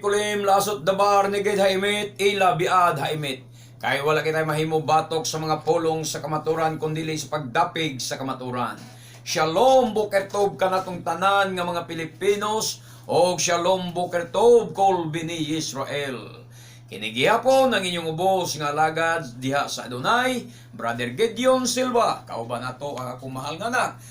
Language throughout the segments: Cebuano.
Bikulim lasot dabar neged haimet ila biad haimet. Kay wala kitay mahimo batok sa mga pulong sa kamaturan kundili sa pagdapig sa kamaturan. Shalom boker tov kanatong tanan nga mga Pilipinos og shalom boker tov kol bini Israel. Kini gihapon ang inyong ubos nga alagad diha sa Adonai, Brother Gideon Silva. Kauban nato ang akong mahal nga anak,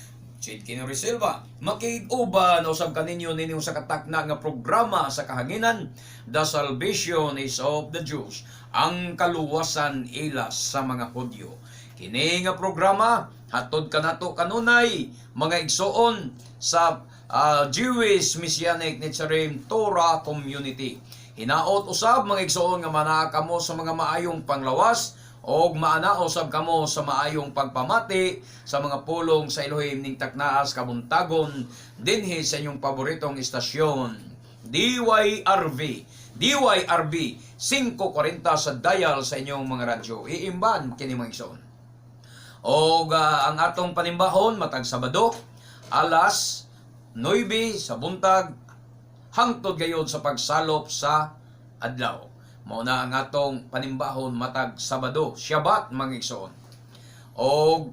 Chid Kinori Silva. Makig-uban usab kaninyo nining sa katakna nga programa sa kahanginan, The Salvation is of the Jews, ang kaluwasan ila sa mga Hudyo. Kini nga programa hatod kanato kanunay, mga igsoon, sa Jewish Messianic Netzarim Torah Community. Hinaot usab, mga igsoon, nga manaa kamo sa mga maayong panglawas og maana usab kamo sa maayong pagpamati sa mga pulong sa Elohim ning taknaas kabuntagon dinhi sa inyong paboritong istasyon, DYRV DYRB 540 sa dial sa inyong mga radyo. Iimban kini, mga igsoon. Og ang atong panimbahon matag Sabado alas 9 sa buntag hangtod gayod sa pagsalop sa adlaw. Mao na ang atong panimbahon matag Sabado, Shabbat, mga igsoon. Og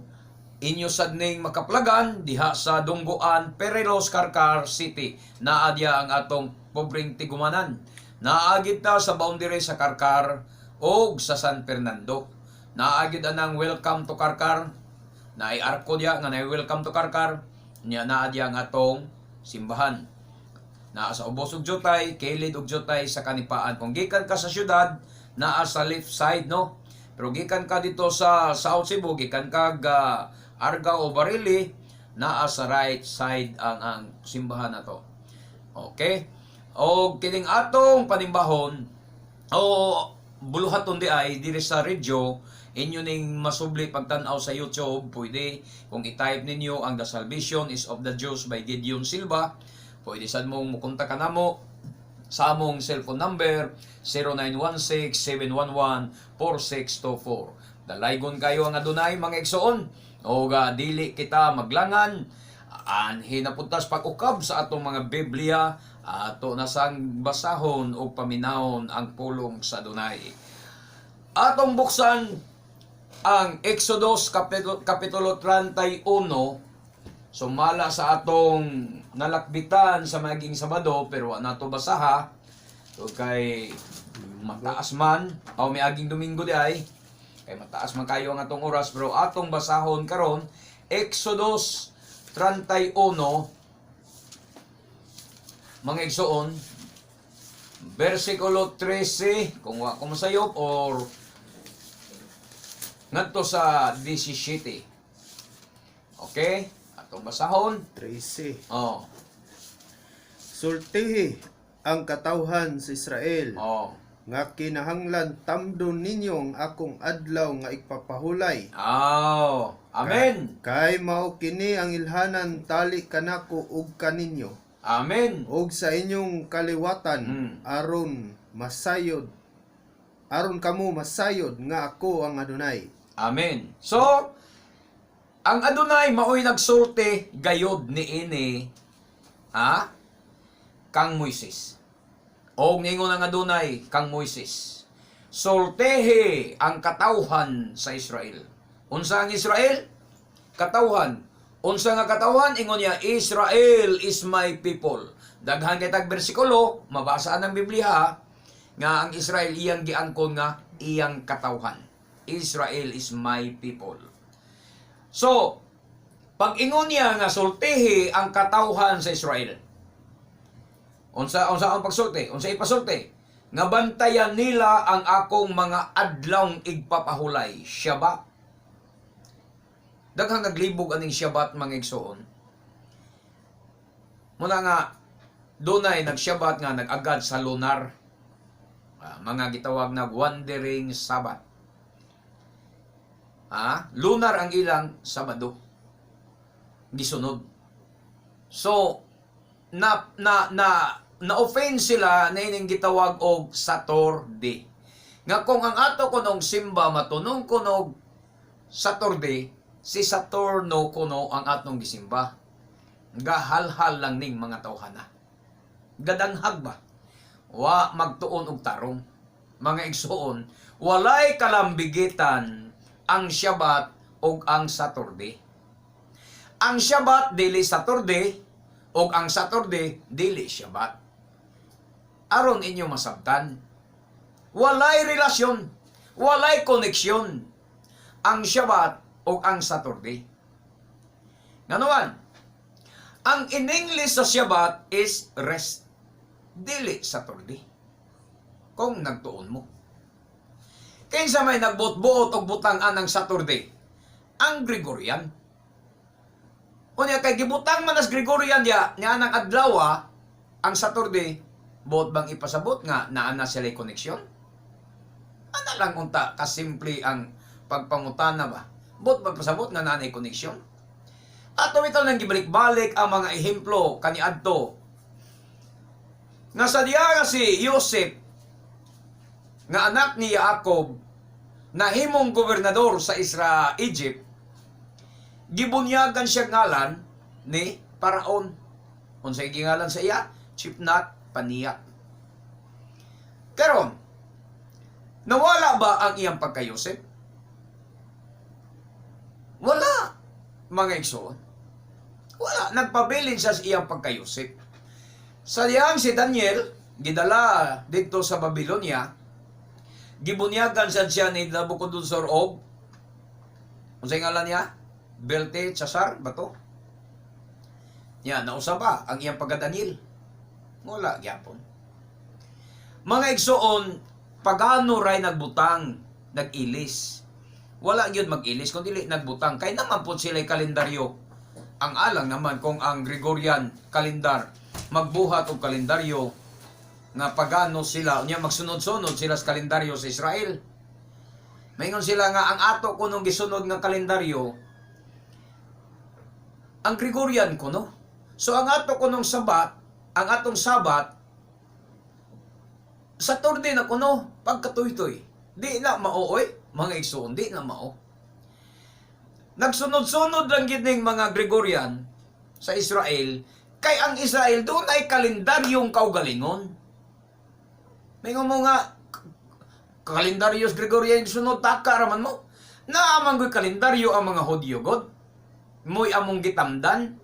inyo sad ning makaplagan diha sa Dunggoan, Perelos, Carcar City. Naa diya ang atong pobreng tigumanan. Naa gyud ta sa boundary sa Carcar og sa San Fernando. Naa gyud anang "Welcome to Carcar." Naay arko diya nga naay "Welcome to Carcar." Nya naa diya ang atong simbahan. Naa sa ubos og jutay, kilid og jutay sa Kanipaan. Kung gikan ka sa syudad, naa sa left side, no? Pero gikan ka dito sa South Cebu, gikan ka Argao o Barili, naa sa right side ang simbahan na to. Okay? O kining atong panimbahon o buluhaton di ay diri sa radyo, inyo ning masubli pagtan-aw sa YouTube, pwede kung i-type ninyo ang The Salvation is of the Jews by Gideon Silva. Pwede sad mong mukontak ka namo sa among cellphone number 0916-711-4624. Dalaygon kayo ang Adonay, mga igsoon. O ga dili kita maglangan, anhi na puntas pag-ukab sa atong mga Biblia, ato na sang basahon o paminawon ang pulong sa Adonai. Atong buksan ang Exodus kapitulo 31, sumala sa atong nalakbitan sa maging Sabado, pero wa nato basaha so kay mataas man o may aging Domingo di ay kay mataas man kayo ang atong oras, pero atong basahon karon Exodus 31, mga igsoon, versikulo 13 kung wa ko masayop or ngadto sa 17. Okay, atong basahon. 13. Oh. Sultihi ang katawhan sa Israel nga kinahanglan tamdon ninyo ang akong adlaw nga igpapahulay. Oh, amen. Kay mao kini ang ilhanan tali kanako ug kaninyo Amen. Ug sa inyong kaliwatan aron kamo masayod nga ako ang Adonai. Amen. So, ang Adonai maoy nagsulti gayod niini, ha, kang Moises. Og ningon ang Adonai kang Moises, "Sultihi ang katawhan sa Israel." Unsa ang Israel? Katawhan. Unsa nga katawhan? Ingon niya, "Israel is my people." Daghan kay tag bersikulo, mabasa ang Biblia nga ang Israel iyang giangkon nga iyang katawhan. "Israel is my people." So, pag ingon niya nga sultihi ang katawhan sa Israel. Unsa ang pagsulti? Unsa ipasulti? Nga bantayan nila ang akong mga adlawng igpapahulay, Shabbat. Daghang naglibog aning Shabbat, mga igsoon. Muna nga dunay nagshabat nga nag-agad sa lunar. Mga gitawag na wandering Sabbath. Lunar ang ilang Sabado. Gisunod. So, na na na na-offend sila na ining gitawag og Saturday. Nga kung ang ato kunong simba matunong kunog Saturday, si Saturno kuno ang atong gisimba. Gahalhal lang ning mga tawhana. Gadanghag ba? Wa magtuon og tarong. Mga igsuon, walay kalambigitan ang Shabbat ug ang Saturday. Ang Shabbat dili Saturday ug ang Saturday dili Shabbat. Aron inyo masabtan, walay relasyon, walay koneksyon ang Shabbat ug ang Saturday. Nganuan, ang in English sa Shabbat is rest. Dili Saturday. Kung nagtuon mo. Kinsa may nagbuot-buot og butang anang Saturday? Ang Gregorian. Unya kay gibutang man as Gregorian diya niya anang adlaw ang Saturday, buot bang ipasabot nga naa na sila koneksyon? Ana lang unta kasimple ang pagpangutana ba? Buot bang pasabot nga naa na koneksyon? Ato ito nang gibalik-balik ang mga ehemplo kaniadto. Nga sa diya nga si Joseph nga anak ni Jacob nahimong gobernador sa Egypt, gibunyagan siya ngalan ni Paraon. Unsay gingalan sa iya? Chipnat Paniak. Karon, nawala ba ang iyang pagka-Joseph? Wala, mga igsoon. Wala, nagpabilin siya sa iyang pagka-Joseph. Sa diyang si Daniel, gidala dito sa Babylonia, gibunyagan siya siya ni Nabucodonosor og unsay ngalan niya? Belteshazzar ba to? Ya, nausa ba ang iyang pagka-Daniel? Wala gyapon. Mga igsoon, pagano ray nagbutang, nag-ilis. Wala gyud mag-ilis kung dili nagbutang. Kay naman po sila kalendaryo. Ang alang naman kung ang Gregorian calendar magbuhat og kalendaryo nga pagano sila, unya magsunod-sunod sila sa kalendaryo sa Israel. Maingon sila nga ang ato kunong gisunod nga kalendaryo ang Gregorian kuno. So ang ato kunong Sabat, ang atong Sabat Saturday na kuno pagkatuytoy. Di na mao oy, mga igsoon, di na mao. Nagsunod-sunod lang gid ning mga Gregorian sa Israel kay ang Israel doon ay kalendaryong kaugalingon. Maingon mo nga kalendaryos Gregorian sunod, taka raman mo. Naa man goy kalendaryo ang mga Hudyo god. Mo'y among gitamdan.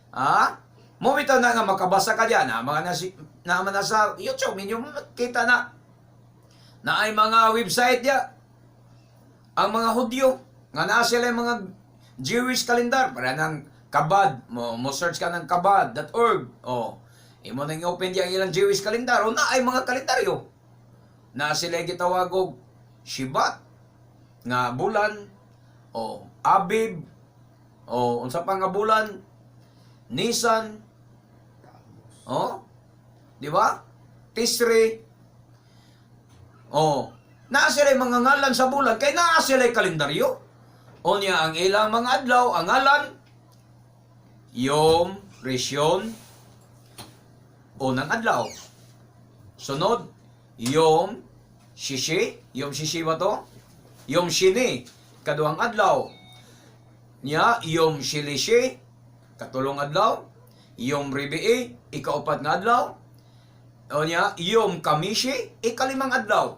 Ah? Mo bitaw na nga makabasa ka diyan, ha? Mga nasi, naman na sa YouTube, ninyo kita na. Na ay mga website ya. Ang mga Hudyo, nga naa sila yung mga Jewish calendar, para ng Kabad, mo search ka ng kabad.org. Oh, imo nang open diya ang ilang Jewish calendar, o na ay mga kalendaryo. Na sila gitawag og Shibat nga bulan o Abib o unsa pa nga bulan, Nisan, oh, di ba? Tisri. Oh, naa sila mga ngalan sa bulan kay naa sila kalendaryo. O niya ang ilang mga adlaw, ang ngalan Yom Rishon, unang adlaw. Sunod, Yom Shishi, Yom Shishi ba to? Yom Shini, kaduhang adlaw. Nya, Yom Shilishi, katulong adlaw. Yom Ribi'i, ikaupat nga adlaw. O niya, Yom Kamishi, ikalimang adlaw.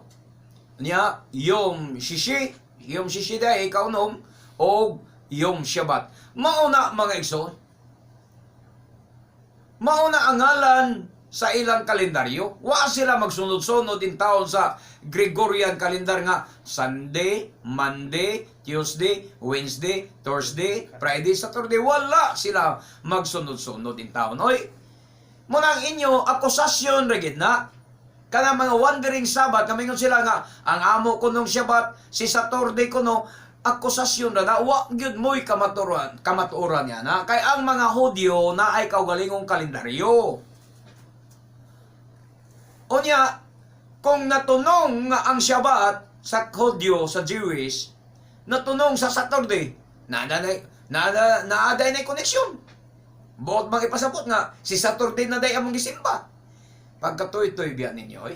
Niya, Yom Shishi, Yom Shishi day, ikaunom, o Yom Shabbat. Mauna, mga igsoon. Mauna ang ngalan sa ilang kalendaryo. Wa sila magsunod-sunod in taon sa Gregorian calendar nga Sunday, Monday, Tuesday, Wednesday, Thursday, Friday, Saturday. Wala sila magsunod-sunod in taon. Oy, muna ang inyo akusasyon ra gid na. Kana mga wandering Sabbath, kamingon sila nga ang amo kunong Shabbat si Saturday kuno, akusasyon ra na. Wa gyud mo'y kamatuoran kamatuoran niya na kay ang mga Hudyo na ay kaugalingong kalendaryo. Unya, kung natunong nga ang Shabbat sa Hudyo, sa Jewish, natunong sa Saturday, na na na na naaday na koneksyon. Buot bang ipasabot nga si Saturday na day among gisimba? Pagkatuy-tuy biya ninyo, oy.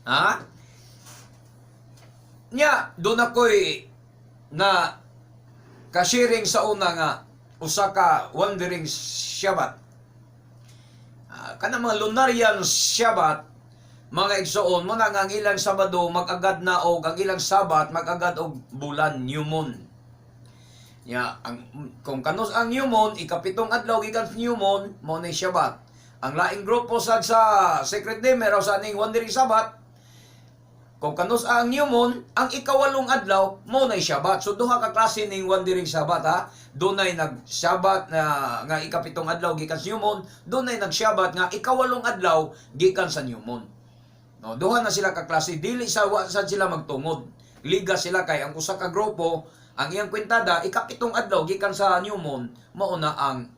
Ha? Nya, doon ako'y na kashiring sa una nga usa ka wandering Shabbat. Kanang mga Lunarian Shabbat, mga igsoon, mo na nga ang ilang Sabado mag-agad na og ang ilang Sabat mag-agad og bulan, new moon. Ya, ang kung kanus ang new moon, ikapitong adlaw gikan sa new moon, mao ni Shabbat. Ang laing grupo sad sa Secret Name o sa aning Wandering Sabbath, kung kanus ang new moon, ang ikawalong adlaw mao na Shabbat. So duha ka klase ning Wandering Sabbath, ha. Dunay nag-Shabbat na nga ikapitong adlaw gikan sa new moon, dunay nag-Shabbat nga ikawalong adlaw gikan sa new moon. No, duha na sila ka klase, dili sa wa sad sila magtungod. Liga sila kay ang usa ka grupo, ang iyang kwentada ikapitong adlaw gikan sa new moon, mao na ang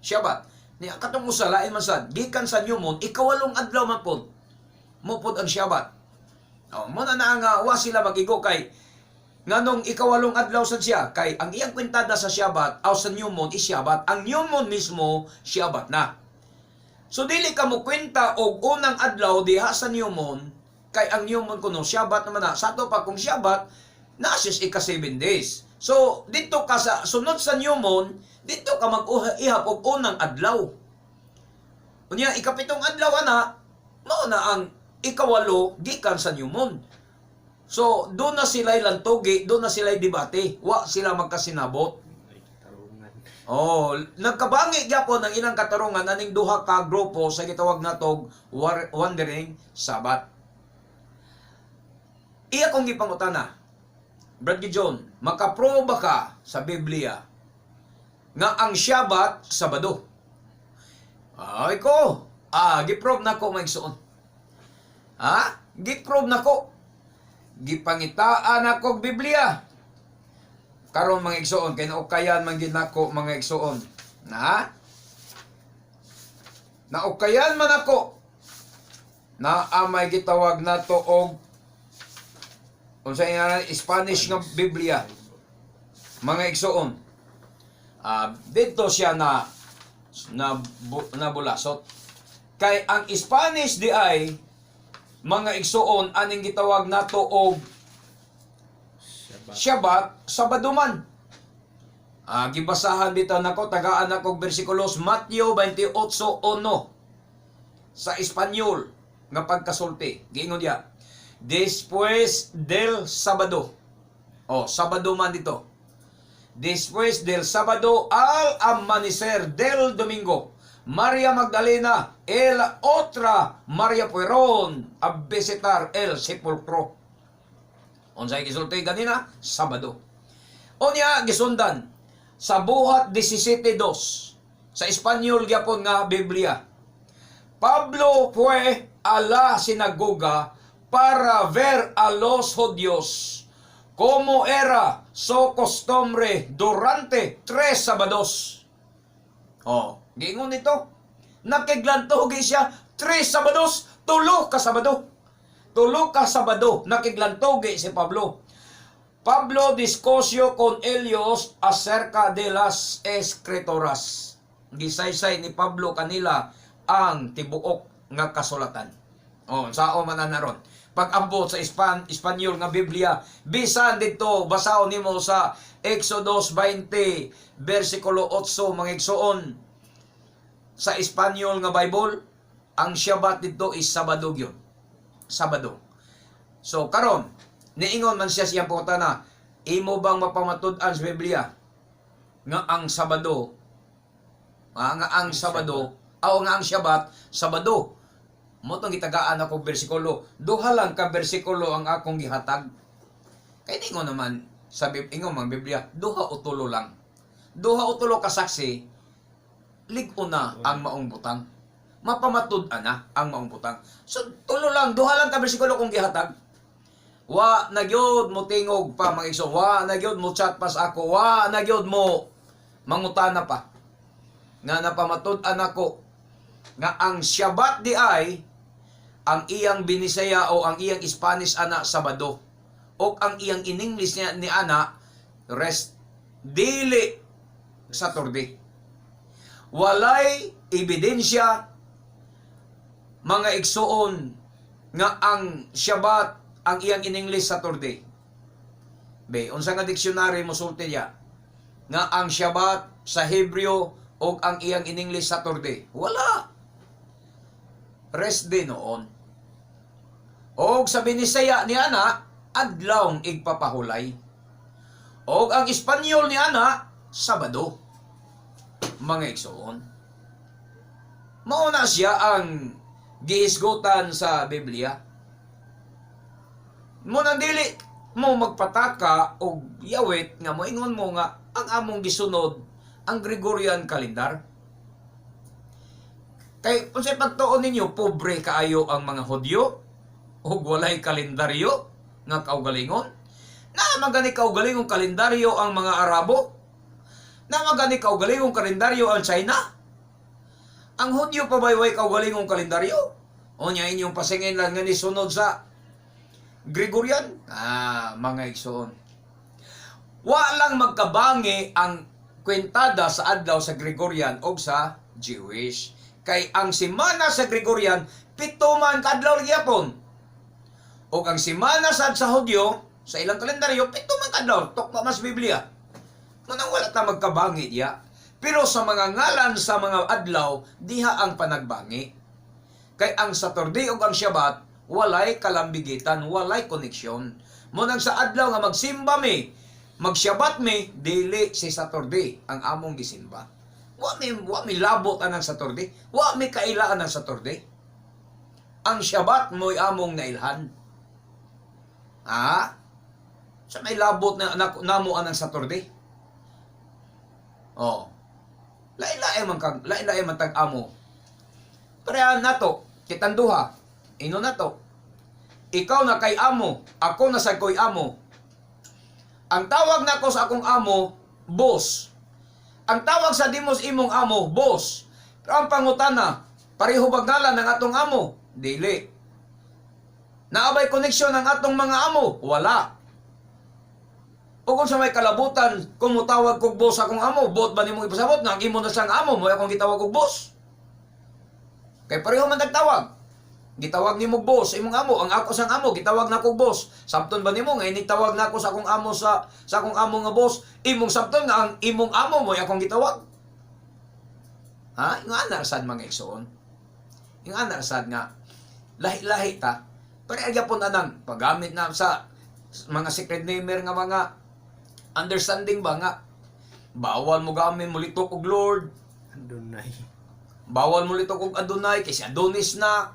Shabbat. Niya katong usa, lain man sad, gikan sa new moon, ikawalong adlaw man pod mo pod ang Shabbat. Oh, mo na na nga wa sila magigo kay nganong ikawalong adlaw sad siya, kay ang iyang kwentada sa Shabbat aw sa new moon is Shabbat. Ang new moon mismo Shabbat na. So dili ka mo kwenta og unang adlaw diha sa new moon kay ang new moon kuno Shabbat naman na. Sa ato pa kung Shabbat na siya ika 7 days. So dito ka sa sunod sa new moon, dito ka mag-ihap og unang adlaw. Unya ikapitong adlaw ana, mao na ang ikawalo gikan sa new moon. So doon na sila'y lantugi, doon na sila'y debate. Wa sila magkasinabot. Ay, tarungan. Oh, nagkabangi gyapon ang ilang katarungan aning duha ka grupo sa gitawag natog Wandering Sabbath. Iya kong gipangutana, Brad Gijon, makaproba ka sa Biblia nga ang Shabbat Sabado? Ay ko, giprove na ko, mga igsoon. Ha? Giprove na ko. Gipangitaan ako og Biblia. Karon, mga igsoon, kay naukayan man gid nako, mga igsoon. Na? Naukayan man ako na may gitawag nato og unsa nga Spanish nga Biblia, mga igsoon. Dito siya na na nabulasot. Kay ang Spanish di ay, mga igsoon, aning gitawag nato og Shabbat. Shabbat, Sabado man. Gibasahan bitaw nako, tagaan nako og bersikulos, Mateo 28:1 sa Espanyol nga pagkasulti. Giingon diya, "Después del sábado." Oh, Sabado man dito. "Después del sábado, al amanecer del domingo, María Magdalena y la otra María fueron a visitar el sepulcro." Unsay gisulti ganina? Sabado. Unya gisundan sa Buhat 17:2 sa Espanyol gyapon nga Biblia. "Pablo fue a la sinagoga para ver a los judíos, como era su costumbre durante 3 sábados." Oh, giingon nito. Nakiglantugi siya 3 sábados, 3 ka Sabado. 3 ka Sabado nakiglantugi si Pablo. "Pablo discutió con ellos acerca de las escrituras." Gisaysay ni Pablo kanila ang tibuok nga kasulatan. Oh, sao man na ron. Pag-ambot sa Espanyol nga Biblia, bisan dito basahon nimo sa Exodus 20 versikulo 8, mga igsoon, sa Espanyol nga Bible, ang Shabbat dito is Sabado gyud. Sabado. So karon, niingon man siya siyang pangutana, imo bang mapamatud-an sa Biblia nga ang Sabado, nga ang Sabado, o nga ang Shabbat, Sabado? Mo tong gitagaan ako bersikulo. Duha lang ka bersikulo ang akong gihatag. Kay ningon naman sa ingon mang Biblia, duha o tulo lang. Duha o tulo ka saksi, lig-on na ang maong butang. Mapamatud-an na ang maong butang. So tulo lang, duha lang ka bersikulo kong gihatag. Wa na gyud mo tingog pa, mga igsoon, wa na gyud mo chat pas ako, wa na gyud mo mangutana pa. Nga napamatud-an ako nga ang Shabbat di ay ang iyang Binisaya o ang iyang Spanish ana Sabado o ang iyang in English niya ni ana rest, dili Saturday. Walay ebidensya, mga igsoon, nga ang Shabbat ang iyang in English Saturday. Be, unsa nga dictionary mo sulti niya nga ang Shabbat sa Hebreo o ang iyang in English Saturday? Wala. Rest day noon. Og sa Binisaya ni ana, adlawng igpapahulay. Og ang Espanyol ni ana, Sabado. Mga igsoon. Mao na siya ang gihisgutan sa Biblia. Mo nang dili mo magpataka og yawit nga moingon mo nga ang among gisunod ang Gregorian calendar. Kay unsay pagtuon ninyo, pobre kaayo ang mga Hudyo ug walay kalendaryo nga kaugalingon? Naa man gani kaugalingong kalendaryo ang mga Arabo? Naa man gani kaugalingong kalendaryo ang China? Ang Hudyo pa ba'y way kaugalingong kalendaryo? O nya inyong pasingin lang nga nisunod sa Gregorian? Ah, mga igsoon. Walang magkabangi ang kwentada sa adlaw sa Gregorian o sa Jewish. Kay ang semana sa Gregorian, 7 man kaadlaw gyapon. O ang semana sad sa Hudyo, sa ilang kalendaryo, 7 man kaadlaw, tukma mas Biblia. Munang wala ta magkabangi diya. Pero sa mga ngalan sa mga adlaw, diha ang panagbangi. Kay ang Saturday ug ang Shabbat, walay kalambigitan, walay koneksyon. Munang sa adlaw nga magsimba mi, magsyabat mi, dili si Saturday ang among gisimba. Wa mi labot anang Saturday, wa mi kailaan ang Saturday. Ang Shabbat mo'y among nailhan. Ha? Sa may labot na namo anang Saturday? Oh. Lain-lain man kag, lain-lain man tag amo. Parehan nato, kitang duha. Ino nato. Ikaw na kay amo, ako na sa ko'y amo. Ang tawag nako sa akong amo, boss. Ang tawag sa Dimos imong amo, boss. Pero ang pangutana, pareho ba ngalan ng atong amo? Dili. Naa bay koneksyon ang atong mga amo? Wala. O kung sa may kalabutan, kung mutawag kog boss akong amo, bot ba nimo ipasabot nga ang imo na siyang amo, mo akong gitawag og boss? Kay pareho man tagtawag. Gitawag nimo boss imong amo, ang ako sang amo gitawag nako boss. Sabton ba nimo nga inigtawag nako sa akong amo sa akong amo nga boss, imong sabton nga ang imong amo mo akong gitawag? Ha? Nga ana sad, mga igsoon. Nga ana sad nga lahi-lahi ta. Pero gyapon anang paggamit na sa mga secret namer nga mga understanding ba nga bawal mo gamit mo litok og Lord, Adonai. bawal mo litok og Adonai kay si Adonis na.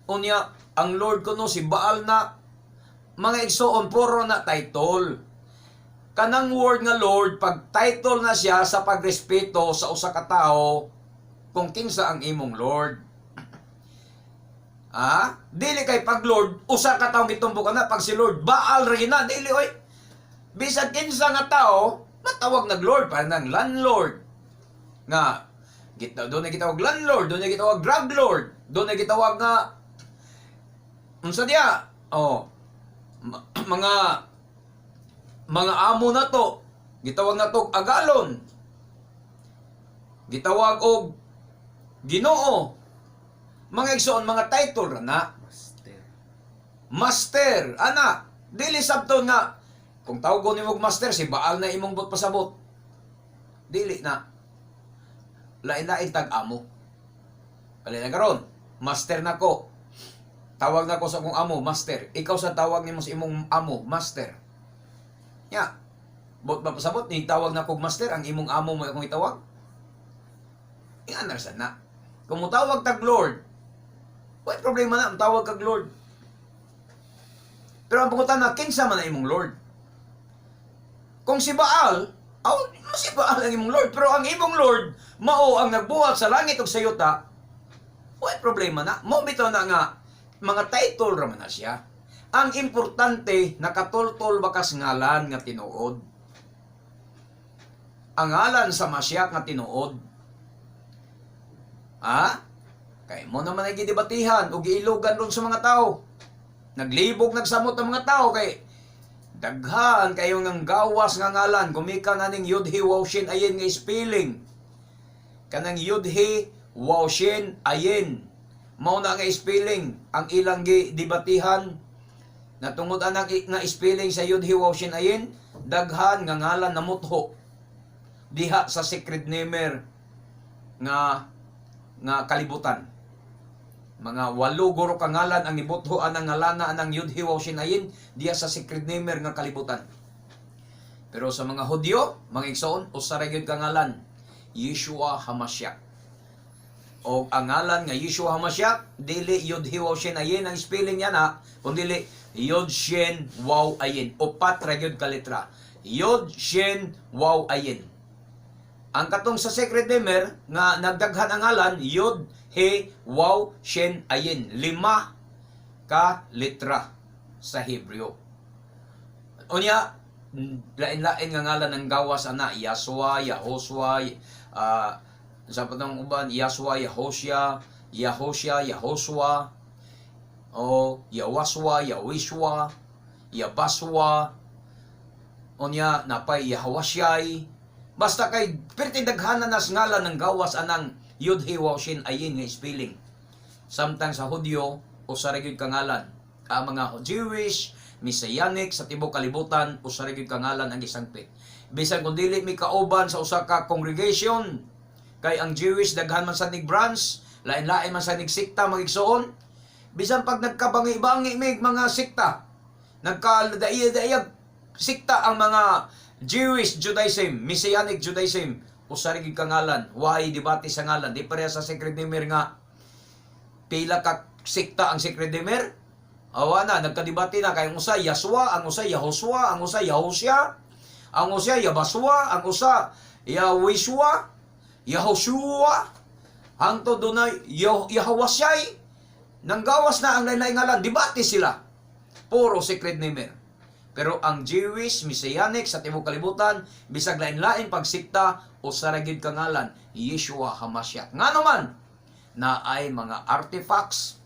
Unya, ang Lord kuno si Baal na. Mga igsoon, puro na title. Kanang word nga Lord, pag title na siya sa pagrespeto sa usa ka tawo kung kinsa ang imong Lord. Ah, dili kay pag Lord, usa ka tawo gitumbok na pag si Lord Baal ra na, dili oy. Bisan kinsa nga tao, matawag nag Lord para nang landlord. Nga gita doon na gitawag landlord, doon na gitawag drug lord, doon na gitawag nga unsa diya? Oh. Mga amo na to, gitawag na to agalon. Gitawag og Ginoo. Mga igsoon, mga title ra na. Master. Master, ana, dili sabton nga kung tawgon nimo og master si Baal na imong but pasabot. Dili na. Lain-lain tag amo. Kali na karon, master na ko. Tawag na ko sa akong amo, master. Ikaw sa tawag nimo sa imong amo, master. Ya. Bot ba pasabot ni tawag na kog master ang imong amo mo akong itawag? Ingan na sad na. Kung mutawag tag Lord, way problema na, tawag kag Lord. Pero ang pangutana, kinsa man ang imong Lord? Kung si Baal, aw, si Baal ang imong Lord, pero ang imong Lord, mao ang nagbuhat sa langit ug sa yuta, way problema na. Mo bitaw na nga, mga title ra man na siya. Ang importante, nakatultol bakas ngalan nga tinuod. Ang ngalan sa Masyak nga tinuod. Ha? Kay mo naman ay gidebatihan o giilugan ron sa mga tao. Naglibog nagsamot ang mga tao kay daghan kayo ng gawas nga ngalan gumikan aning Yudhi Waw Shin Ayin nga spelling. Kanang Yudhi Waw Shin Ayin. Mao na nga spelling ang ilang gidebatihan na tungod anang nga spelling sa Yudhi Waw Shin Ayin, daghan nga ngalan namutho diha sa secret namer nga nga kalibutan. Mga 8 guro ka ngalan ang ibutho anang ngalana anang Yud He Waw Shin Ayin diya sa Secret Namer nga kalibutan. Pero sa mga Hudyo, mga igsoon, usa ra gyud ka ngalan, Yeshua Hamashiach. O ang ngalan nga Yeshua Hamashiach, dili Yud He Waw Shin Ayin ang spelling niya na, kundi Yod Shin Waw Ayin. Upat ra gyud ka letra. Yod Shin Waw Ayin. Ang katong sa Secret Namer nga nagdaghan ang ngalan, Yod He Waw Shin Ayin. 5 ka letra sa Hebreo. Unya, lain-lain nga ngalan ang gawas ana, Yahshua, Yahosua, sa patong uban, Yahshua, Yahoshia, Yahoshia, Yahosua, o Yawaswa, Yawishwa, Yabaswa, unya napay Yahawasyay. Basta kay perti daghanan nas ngalan ng gawas anang Yud He Waw Shin Ayin nga spelling. Samtang sa Hudyo, usa ra gyud ka ngalan. Ang mga Jewish, Messianic sa tibuok kalibutan, usa ra gyud ka ngalan ang gisangpit. Bisan kung dili mi kauban sa usa ka congregation, kay ang Jewish daghan man sa nig branch, lain-lain man sa nig sikta, mga igsoon. Bisan pag nagkabangi-bangi mig mga sikta, nagkadaiya-daiyag sikta ang mga Jewish Judaism, Messianic Judaism, usa ra gyud ka ngalan, way debate sa ngalan, di pareha sa Secret Namer nga pila ka sikta ang Secret Namer. Awa na, nagkadebate na kay ang usa Yahshua, ang usa Yahosua, ang usa Yahosia, ang usa Yabasua, ang usa Yahwishua, Yahoshua, hangtod dunay Yahawasyay. Nanggawas na ang lain-laing ngalan, debate sila. Puro Secret Namer. Pero ang Jewish Messianic sa tibuok kalibutan, bisag lain-lain pagsikta, usa ra gyud ka ngalan, Yeshua Hamashiach. Ngano man na ay mga artifacts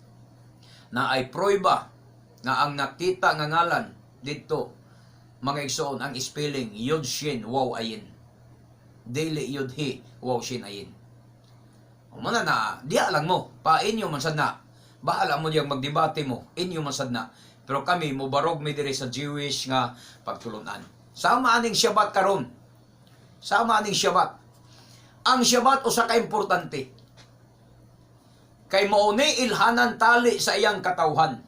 na ay prueba nga ang nakita nga ngalan didto, mga igsoon, ang spelling Yod Shin Waw Ayin, dili Yod He Waw Shin Ayin. O na na diya lang mo pa inyo man sad na, bahala mo diyang magdebate mo, inyo man sad na, pero kami mobarog mi diri sa Jewish nga pagtulunan. Sama aning Shabbat karon, sama aning Shabbat. Ang Shabbat usa ka importante kay mao ni ilhanan tali sa iyang katawhan.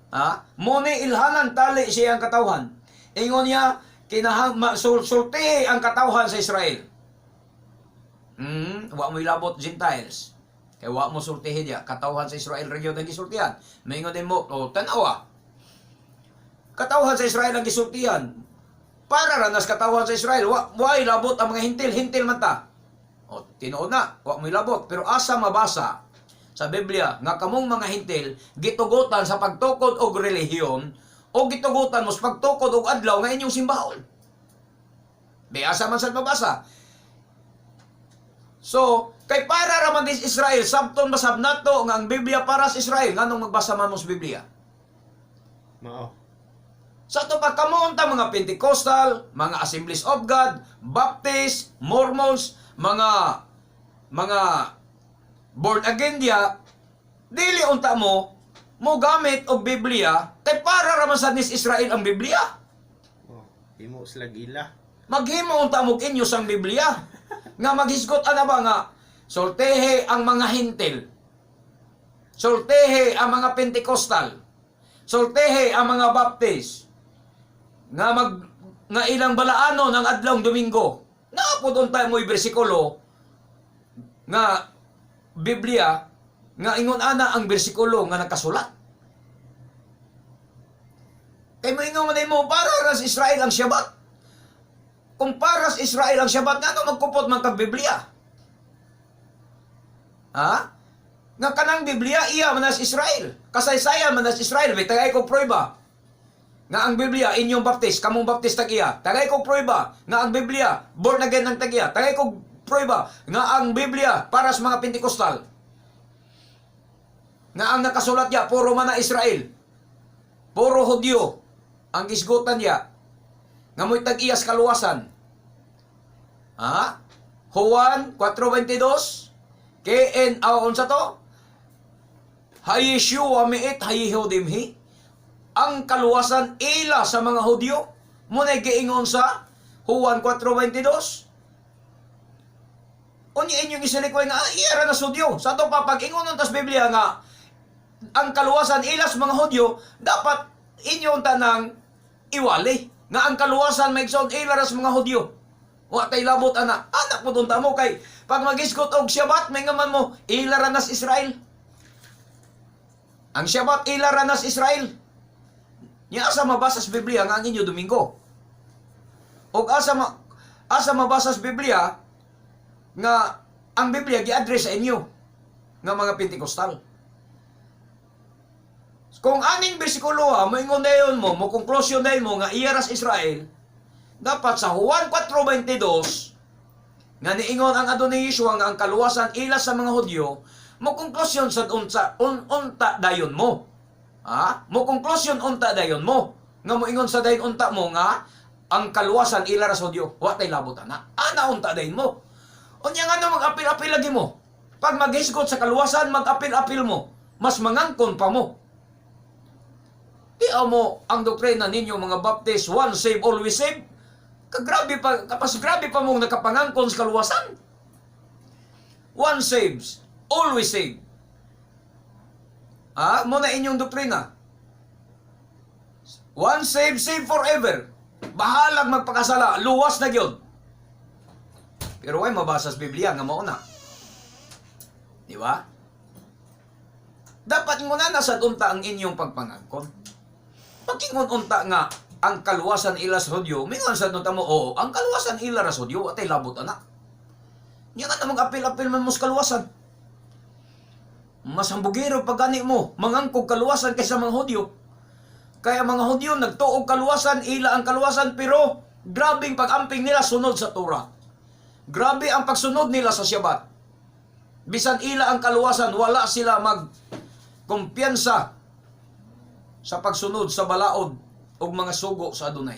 Ha? Mao ni ilhanan tali sa iyang katawhan. Ingon niya, kinahang sulti ang katawhan sa Israel. Wa mo ilabot Gentiles. Kay wa mo sultihin niya, katawhan sa Israel ra gyud ang gisultihan. Maingon din mo, oh, tan-awa. Katawhan sa Israel ang gisultihan. Para ra nas katawhan sa Israel, wa wa ilabot ang mga Hentil, Hentil man ta. O, tinuod na, wa mo ilabot. Pero asa mabasa sa Biblia nga kamong mga Hentil gitugutan sa pagtukod og relihiyon o gitugutan mo sa pagtukod og adlaw nga inyong simbahon? Di asa man sa mabasa? So, kay para ra man dis Israel, sabton masab nato nga ang Biblia para sa Israel, nganong magbasa man mo sa Biblia? Mao. Sa ato pa kamo unta mga Pentecostal, mga Assemblies of God, Baptist, Mormons, mga born again diya, dili unta mo mo gamit og Biblia kay para ra man sad nis Israel ang Biblia. Oh, himo sila ila. Maghimo unta mo inyo sang Biblia nga maghisgot ana ba nga sultihe ang mga Hentil. Sultihe ang mga Pentecostal. Sultihe ang mga Baptist nga mag nga ilang balaano ng adlawng Domingo. Naa pod unta mo'y bersikulo nga Biblia nga ingon ana ang bersikulo nga nakasulat? Kay moingon man mo para ra sa Israel ang Shabbat. Kung para sa Israel ang Shabbat, ngano magkupot man kag Biblia? Ha? Nga kanang Biblia iya man sa Israel. Kasaysayan man sa Israel. May tagay kog prueba nga ang Biblia inyong Baptist, kamong Baptist tag-iya. Tagay kog prueba nga ang Biblia born again ng tag-iya. Tagay kog prueba nga ang Biblia para sa mga Pentecostal. Nga ang nakasulat niya puro man na Israel. Puro Hudyo ang gisgutan niya nga mo'y tag-iyas kaluwasan. Ha? Juan 4:22 KN aw unsa to? Hayeshua miit hayehudim hi. Ang kaluwasan ila sa mga Hudyo. Muna giingon sa Juan 4:22. Unya inyong isilikway nga ah, iya ra na Hudyo. Sa ato pa pag ingon tas Biblia nga ang kaluwasan ilas mga Hudyo, dapat inyong tanang iwali nga ang kaluwasan, mga igsoon, ila ra sa mga Hudyo. Wa tay labot ana. Anak po unta mo kay pag magisgot og Shabbat, may ngaman mo ila ra nas Israel. Ang Shabbat ila ra nas Israel. Nya asa mabasa sa Biblia nga ang inyo Domingo? Og asa mabasa sa Biblia nga ang Biblia gi-address sa inyo nga mga Pentecostal? Kung aning bersikulo ha, moingon dayon mo, mo konklusyon dayon mo nga iya ras Israel, dapat sa Juan 4:22 nga niingon ang Adonai Yeshua nga ang kaluwasan ila sa mga Hudyo, mo konklusyon sa unsa unta dayon mo. Ha? Mo konklusyon unta dayon mo nga moingon sa dayon unta mo nga ang kaluwasan ila ra sa Hudyo. Wa tay labot ana. Ana unta dayon mo. Unya nga mag-apil-apil lagi mo. Pag maghisgot sa kaluwasan, mag-apil-apil mo. Mas mangangkon pa mo. Di mo ang doktrina ninyo mga Baptist, one save, always save. Kagrabe pa, kapas grabe pa mong nakapangangkon sa kaluwasan. One saves, always save. Ah, mo na inyong doktrina. One save, save forever. Bahalag magpakasala, luwas na gyud. Pero way mabasa sa Biblia nga mao na. Di ba? Dapat mo na nasa unta ang inyong pagpangangkon. Pagkingon unta nga ang kaluwasan ila sa Hudyo, mingon sa unta mo, oo, ang kaluwasan ila ra sa Hudyo, atay labot ana. Nya nga na mag-apil-apil man mo sa kaluwasan. Mas hambugero pag gani mo, mangangkog kaluwasan kaysa mga Hudyo. Kaya mga Hudyo nagtuog kaluwasan, ila ang kaluwasan, pero grabing pag-amping nila sunod sa Torah. Grabe ang pagsunod nila sa Shabbat. Bisan ila ang kaluwasan, wala sila mag kumpiyansa sa pagsunod sa balaod ug mga sugo sa Adonai.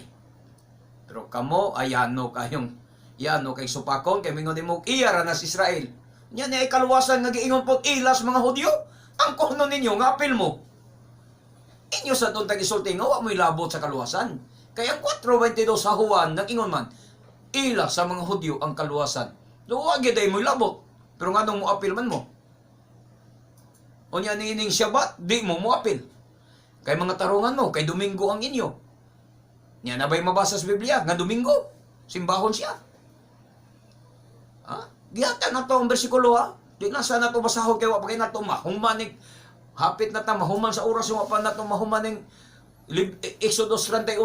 Pero kamo ay ano kayong yano kay supakon kay mingon nimo iya ra nas Israel. Nya ni ay kaluwasan nga giingon pod ilas mga Hudyo. Ang kuno ninyo nga apil mo. Inyo sa tong tagisulti nga wa mo'y labot sa kaluwasan. Kaya ang 4:22 sa Juan nag-ingon man ila sa mga Hudyo ang kaluwasan. Do wa gyud ay mo'y labot. Pero nganong mo apil man mo? Unya niining Shabbat, di mo mo apil. Kay mga tarungan mo, kay Domingo ang inyo. Nya na ba'y mabasa sa Biblia nga Domingo? Simbahon siya. Ha? Gihatan na to ang bersikulo ha. Di na sa nato basahon kay wa pa kay nato mahuman ning hapit na ta mahuman sa oras wa pa nato mahuman ning Exodus 31.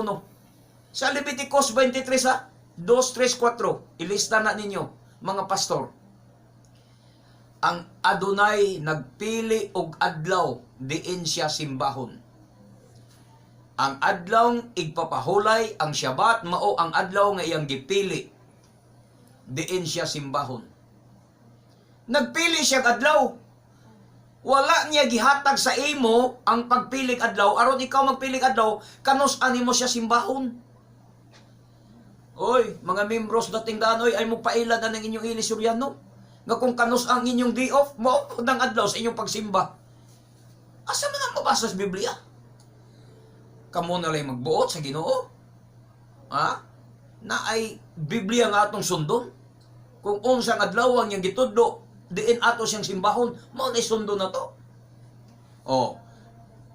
Sa Leviticus 23 ha, 2, 3, 4, ilista na ninyo mga pastor. Ang Adonai nagpili og adlaw diin siya simbahon. Ang adlaw igpapahulay ang Shabbat mao ang adlaw nga iyang gipili diin siya simbahon. Nagpili siya og adlaw. Wala niya gihatag sa imo ang pagpilig adlaw aron ikaw magpilig adlaw kanus ani mo siya simbahon. Oy, mga membros dating daan oy ay mo paila na ng inyong ili Suryano. Nga kung kanus ang inyong day off, mao pod ang adlaw sa inyong pagsimba. Asa man ang mabasa sa Biblia? Kamo na lang magbuot sa Ginoo. Ha? Na ay Biblia nga atong sundon. Kung unsang adlaw ang iyang gitudlo, diin ato siyang simbahon, mao na sundon na to. Oh.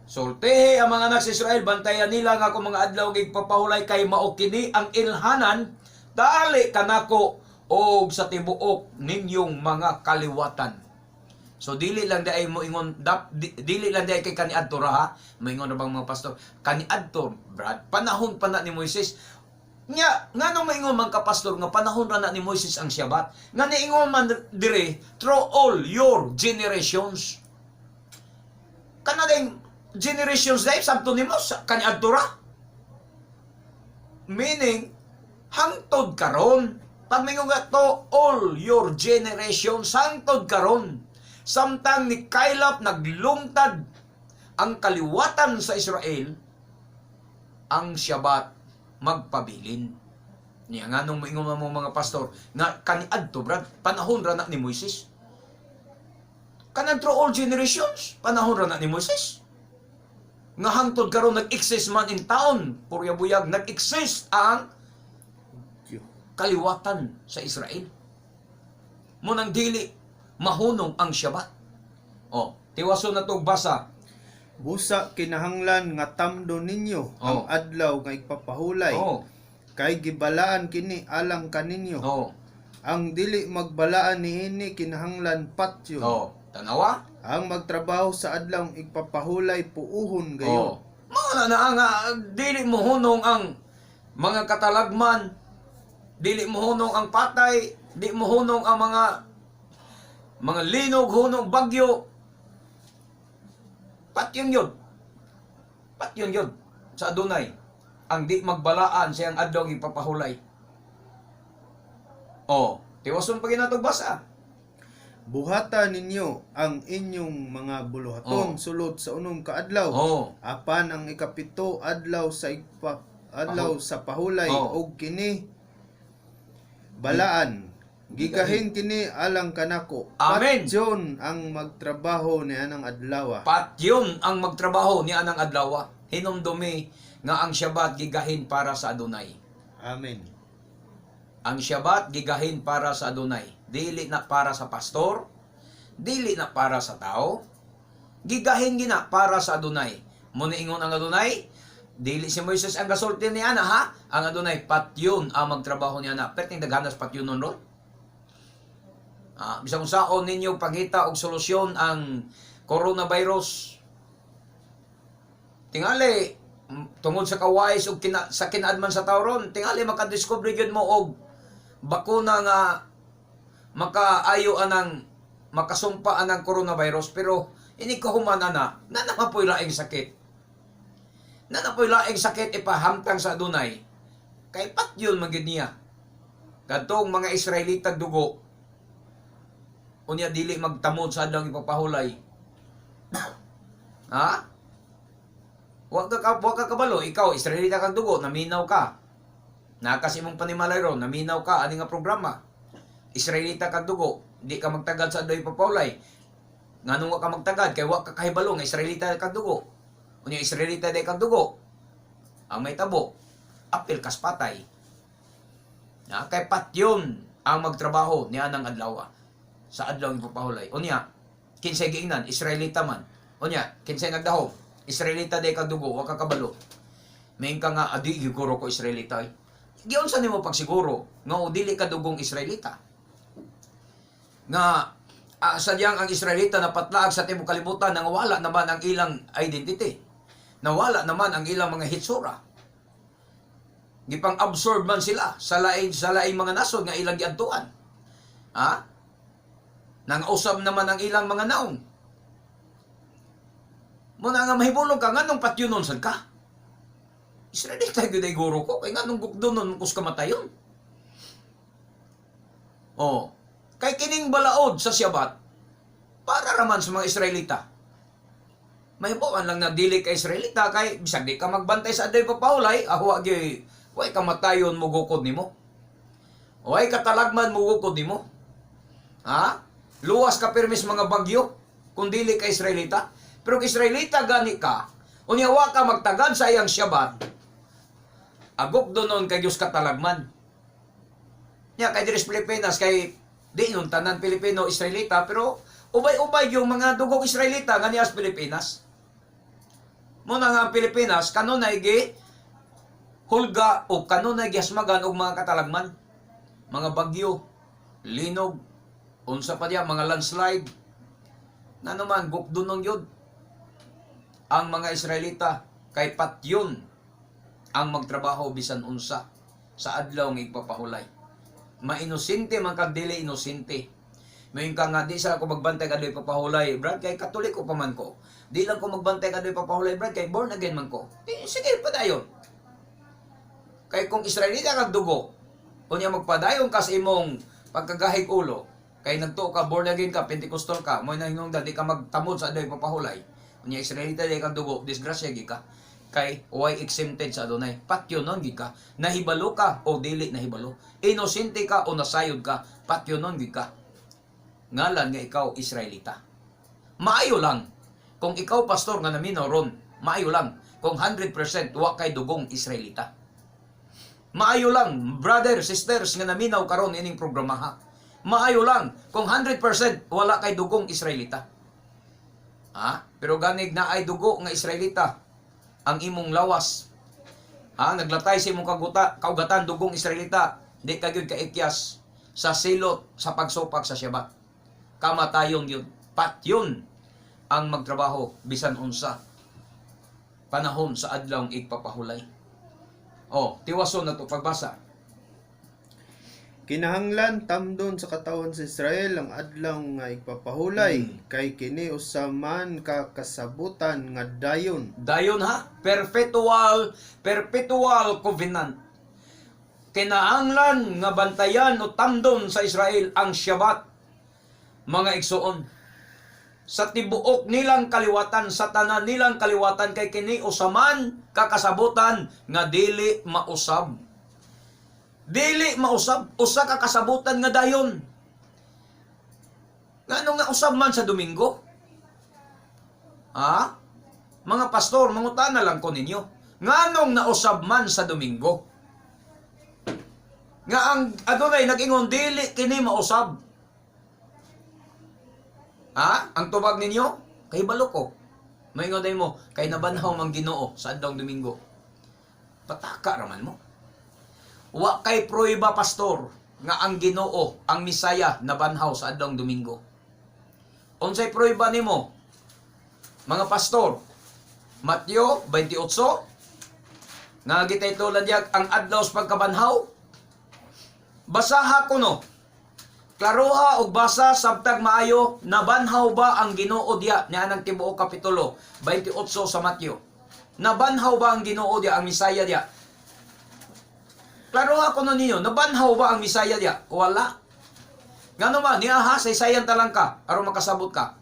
Sultihi ang mga anak sa Israel, bantayan nila nga akong mga adlaw gigpapahulay kay mao kini ang ilhanan, tali kanako og sa tibuok ninyong mga kaliwatan. So dili lang di ay mo ingon dili lang di ay kay kaniadto ra ha. Moingon ra bang mga pastor kaniadto Brad, panahon pa na ni Moises. Nya nganong maingon man ka, pastor, nga panahon ra na ni Moises ang Shabbat? Nga niingon man dire through all your generations. Kana ding generations dai sabto nimo sa kaniadto ra. Meaning hangtod karon. Pag mingon nga to all your generations, hangtod karon. Samtang ni Kailap naglungtad ang kaliwatan sa Israel, ang Shabbat magpabilin. Niya nga nung moingon mo mga pastor nga kaniadto Brad, panahon ra na ni Moises. Kanang through all generations, panahon ra na ni Moises. Nga hangtod karon nag-exist man in town, purya buyag nag-exist ang kaliwatan sa Israel. Munang dili mahunong ang Syabat. Oh, tiwason na tog basa. Busa kinahanglan nga tamdon ninyo ang adlaw nga igpapahulay. Kay gibalaan kini alang kaninyo. Ang dili magbalaan niini kinahanglan patyon. Oh, tanawa? Ang magtrabaho sa adlaw igpapahulay puuhon gayon. Oh. Mao na na nga dili mohunong ang mga katalagman, dili mohunong ang patay, di mohunong ang mga linog, hunong, bagyo. Patyon yun. Patyon yun sa Adunay. Ang di magbalaan siyang adlaw ipapahulay. Oh, tiwason pa ginatog basa. Buhata ninyo ang inyong mga buluhaton sulod sa unom ka adlaw. Apan ang ikapito adlaw sa adlaw sa pahulay og kini balaan. Gigahin kini alang kanako. Amen. Patyon ang magtrabaho ni anang adlaw. Patyon ang magtrabaho ni anang adlaw. Hinumdumi nga ang Syabat gigahin para sa Adunay. Amen. Ang Syabat gigahin para sa Adunay. Dili na para sa pastor, dili na para sa tao. Gigahin gina para sa Adunay. Muna ingon ang Adunay, dili si Moises ang gasulti ni ana ha. Ang Adunay patyon ang magtrabaho ni ana. Perting daghanas patyon nun ron. Bisan kung saon ninyo pangita og solusyon ang coronavirus. Tingali tungod sa kawais ug sa kinaadman sa tao ron, tingali makadiscover gyud mo og bakuna nga makaayo anang makasumpa anang coronavirus, pero ini kahuman ana na naman laing sakit. Na napoy laing sakit ipahamtang sa Adunay kay patyon man gyud niya. Kadtong mga Israelita dugo unya dili magtamod sa adlaw ipapahulay. Ha? Wa ka kabalo, ikaw Israelita kag dugo, naminaw ka. Nakas imong panimalay ron, naminaw ka ani nga programa. Israelita kag dugo, di ka magtagad sa adlaw ipapahulay. Nganong wa ka magtagad kay wa ka kahibalo nga Israelita kag dugo. Unya Israelita di kag dugo. Ang may tabo, apil kas patay. Na kay patyon ang magtrabaho niya ng adlaw sa adlaw ipapahulay. Unya, kinsay giingnan, Israelita man. Unya, kinsay nagdahom, Israelita day kag dugo, wa ka kabalo. Maing ka nga adi giguro ko Israelita. Eh. Giunsa nimo pagsiguro nga o dili ka dugong Israelita? Nga sadyang ang Israelita napatlaag sa tibuok kalibutan, nangawala naman ang ilang identity. Nawala naman ang ilang mga hitsura. Gipang absorb man sila sa laing mga nasod nga ilang giadtuan. Ha? Nang-usab naman ang ilang mga naong. Muna nga mahibulong ka, nganong patyunon sad ka? Israelita gyud ay guro ko, kay nganong gukdonon kus kamatayon? Oh, kay kining balaod sa Syabat, para raman sa mga Israelita. Mahibuan lang na dili ka Israelita kay bisag di ka magbantay sa adlaw papahulay, ahwa gyud way kamatayon mo gukod nimo. Way katalagman mo gukod nimo. Ha? Luwas ka permis mga bagyo kung dili ka Israelita. Pero kung Israelita gani ka, unya wa ka magtagad sa iyang Syabat, agok donon kay Diyos katalagman. Nya kay diri sa Pilipinas kay di nun tanan Pilipino Israelita, pero ubay-ubay yung mga dugong Israelita nga niya sa Pilipinas. Muna nga ang Pilipinas kanunay gi hulga o kanunay gihasmagan og mga katalagman, mga bagyo, linog, unsa pa diya, mga landslide. Na naman gukdonon yun ang mga Israelita kay patyon ang magtrabaho bisan unsa sa adlaw nga igpapahulay. Mainosente man kag dili inosente. Mayon ka nga di sa ako magbantay kadloy papahulay, brad, kay Katoliko pa man ko. Di lang ko magbantay kadloy papahulay, brad, kay born again man ko. Di, sige, padayon. Kay kung Israelita kag dugo, unya magpadayon ka sa imong pagkagahig ulo, kay nagtuo ka, born again ka, Pentecostal ka, mo na hinungdan, di ka magtamod sa adlaw papahulay. Unya Israelita di kag dugo, disgrasya gi ka. Kay way exempted sa Adunay. Patyonon gid ka. Nahibalo ka o dili nahibalo. Inosente ka o nasayod ka, patyonon gid ka. Ngalan nga ikaw Israelita. Maayo lang kung ikaw pastor nga naminaw ron, maayo lang kung 100% wa kay dugong Israelita. Maayo lang, brother, sisters nga naminaw karon ining programa ha. Maayo lang kung 100% wala kay dugong Israelita. Ha? Pero ganig na ay dugo nga Israelita ang imong lawas. Ha? Naglatay sa imong kaugatan dugong Israelita, di ka gyud kaikyas sa silot sa pagsupak sa Shabbat. Kamatayon yun. Patyon ang magtrabaho bisan unsa panahon sa adlawng igpapahulay. Oh, tiwason na to pagbasa. Kinahanglan tamdon sa katawhan sa Israel ang adlaw nga igpapahulay, kay kini usa man ka kasabutan nga dayon. Dayon ha, perpetual, perpetual covenant. Kinahanglan nga bantayan o tamdon sa Israel ang Shabbat, mga igsoon. Sa tibuok nilang kaliwatan, sa tanan nilang kaliwatan, kay kini usaman kakasabutan nga dili mausab. Dili mausab, usa ka kasabutan nga dayon. Ngano nga usab man sa Domingo? Ha? Mga pastor, mangutana lang ko ninyo. Nganong nausab man sa Domingo? Nga ang adunay nag-ingon dili kini mausab. Ha? Ang tubag ninyo? Kay balo ko. Maingon day mo, kay nabanhaw mang Ginoo sa adlawng Domingo. Pataka raman mo. Wa kay prueba, pastor, nga ang Ginoo, ang Misaya, nabanhaw sa adlawng Domingo. Unsay prueba nimo? Mga pastor, Mateo 28 nga gitaytolan diya ang adlaw sa pagkabanhaw. Basaha kuno. Klaroha og basa sabtag maayo, nabanhaw ba ang Ginoo diya niya nang tibuok kapitulo 28 sa Mateo? Nabanhaw ba ang Ginoo diya, ang Misaya diya? Klaroha kuno ninyo, nabanhaw ba ang Misaya diya? Wala. Ngano man niya ha, saysayan ta lang ka aron makasabot ka.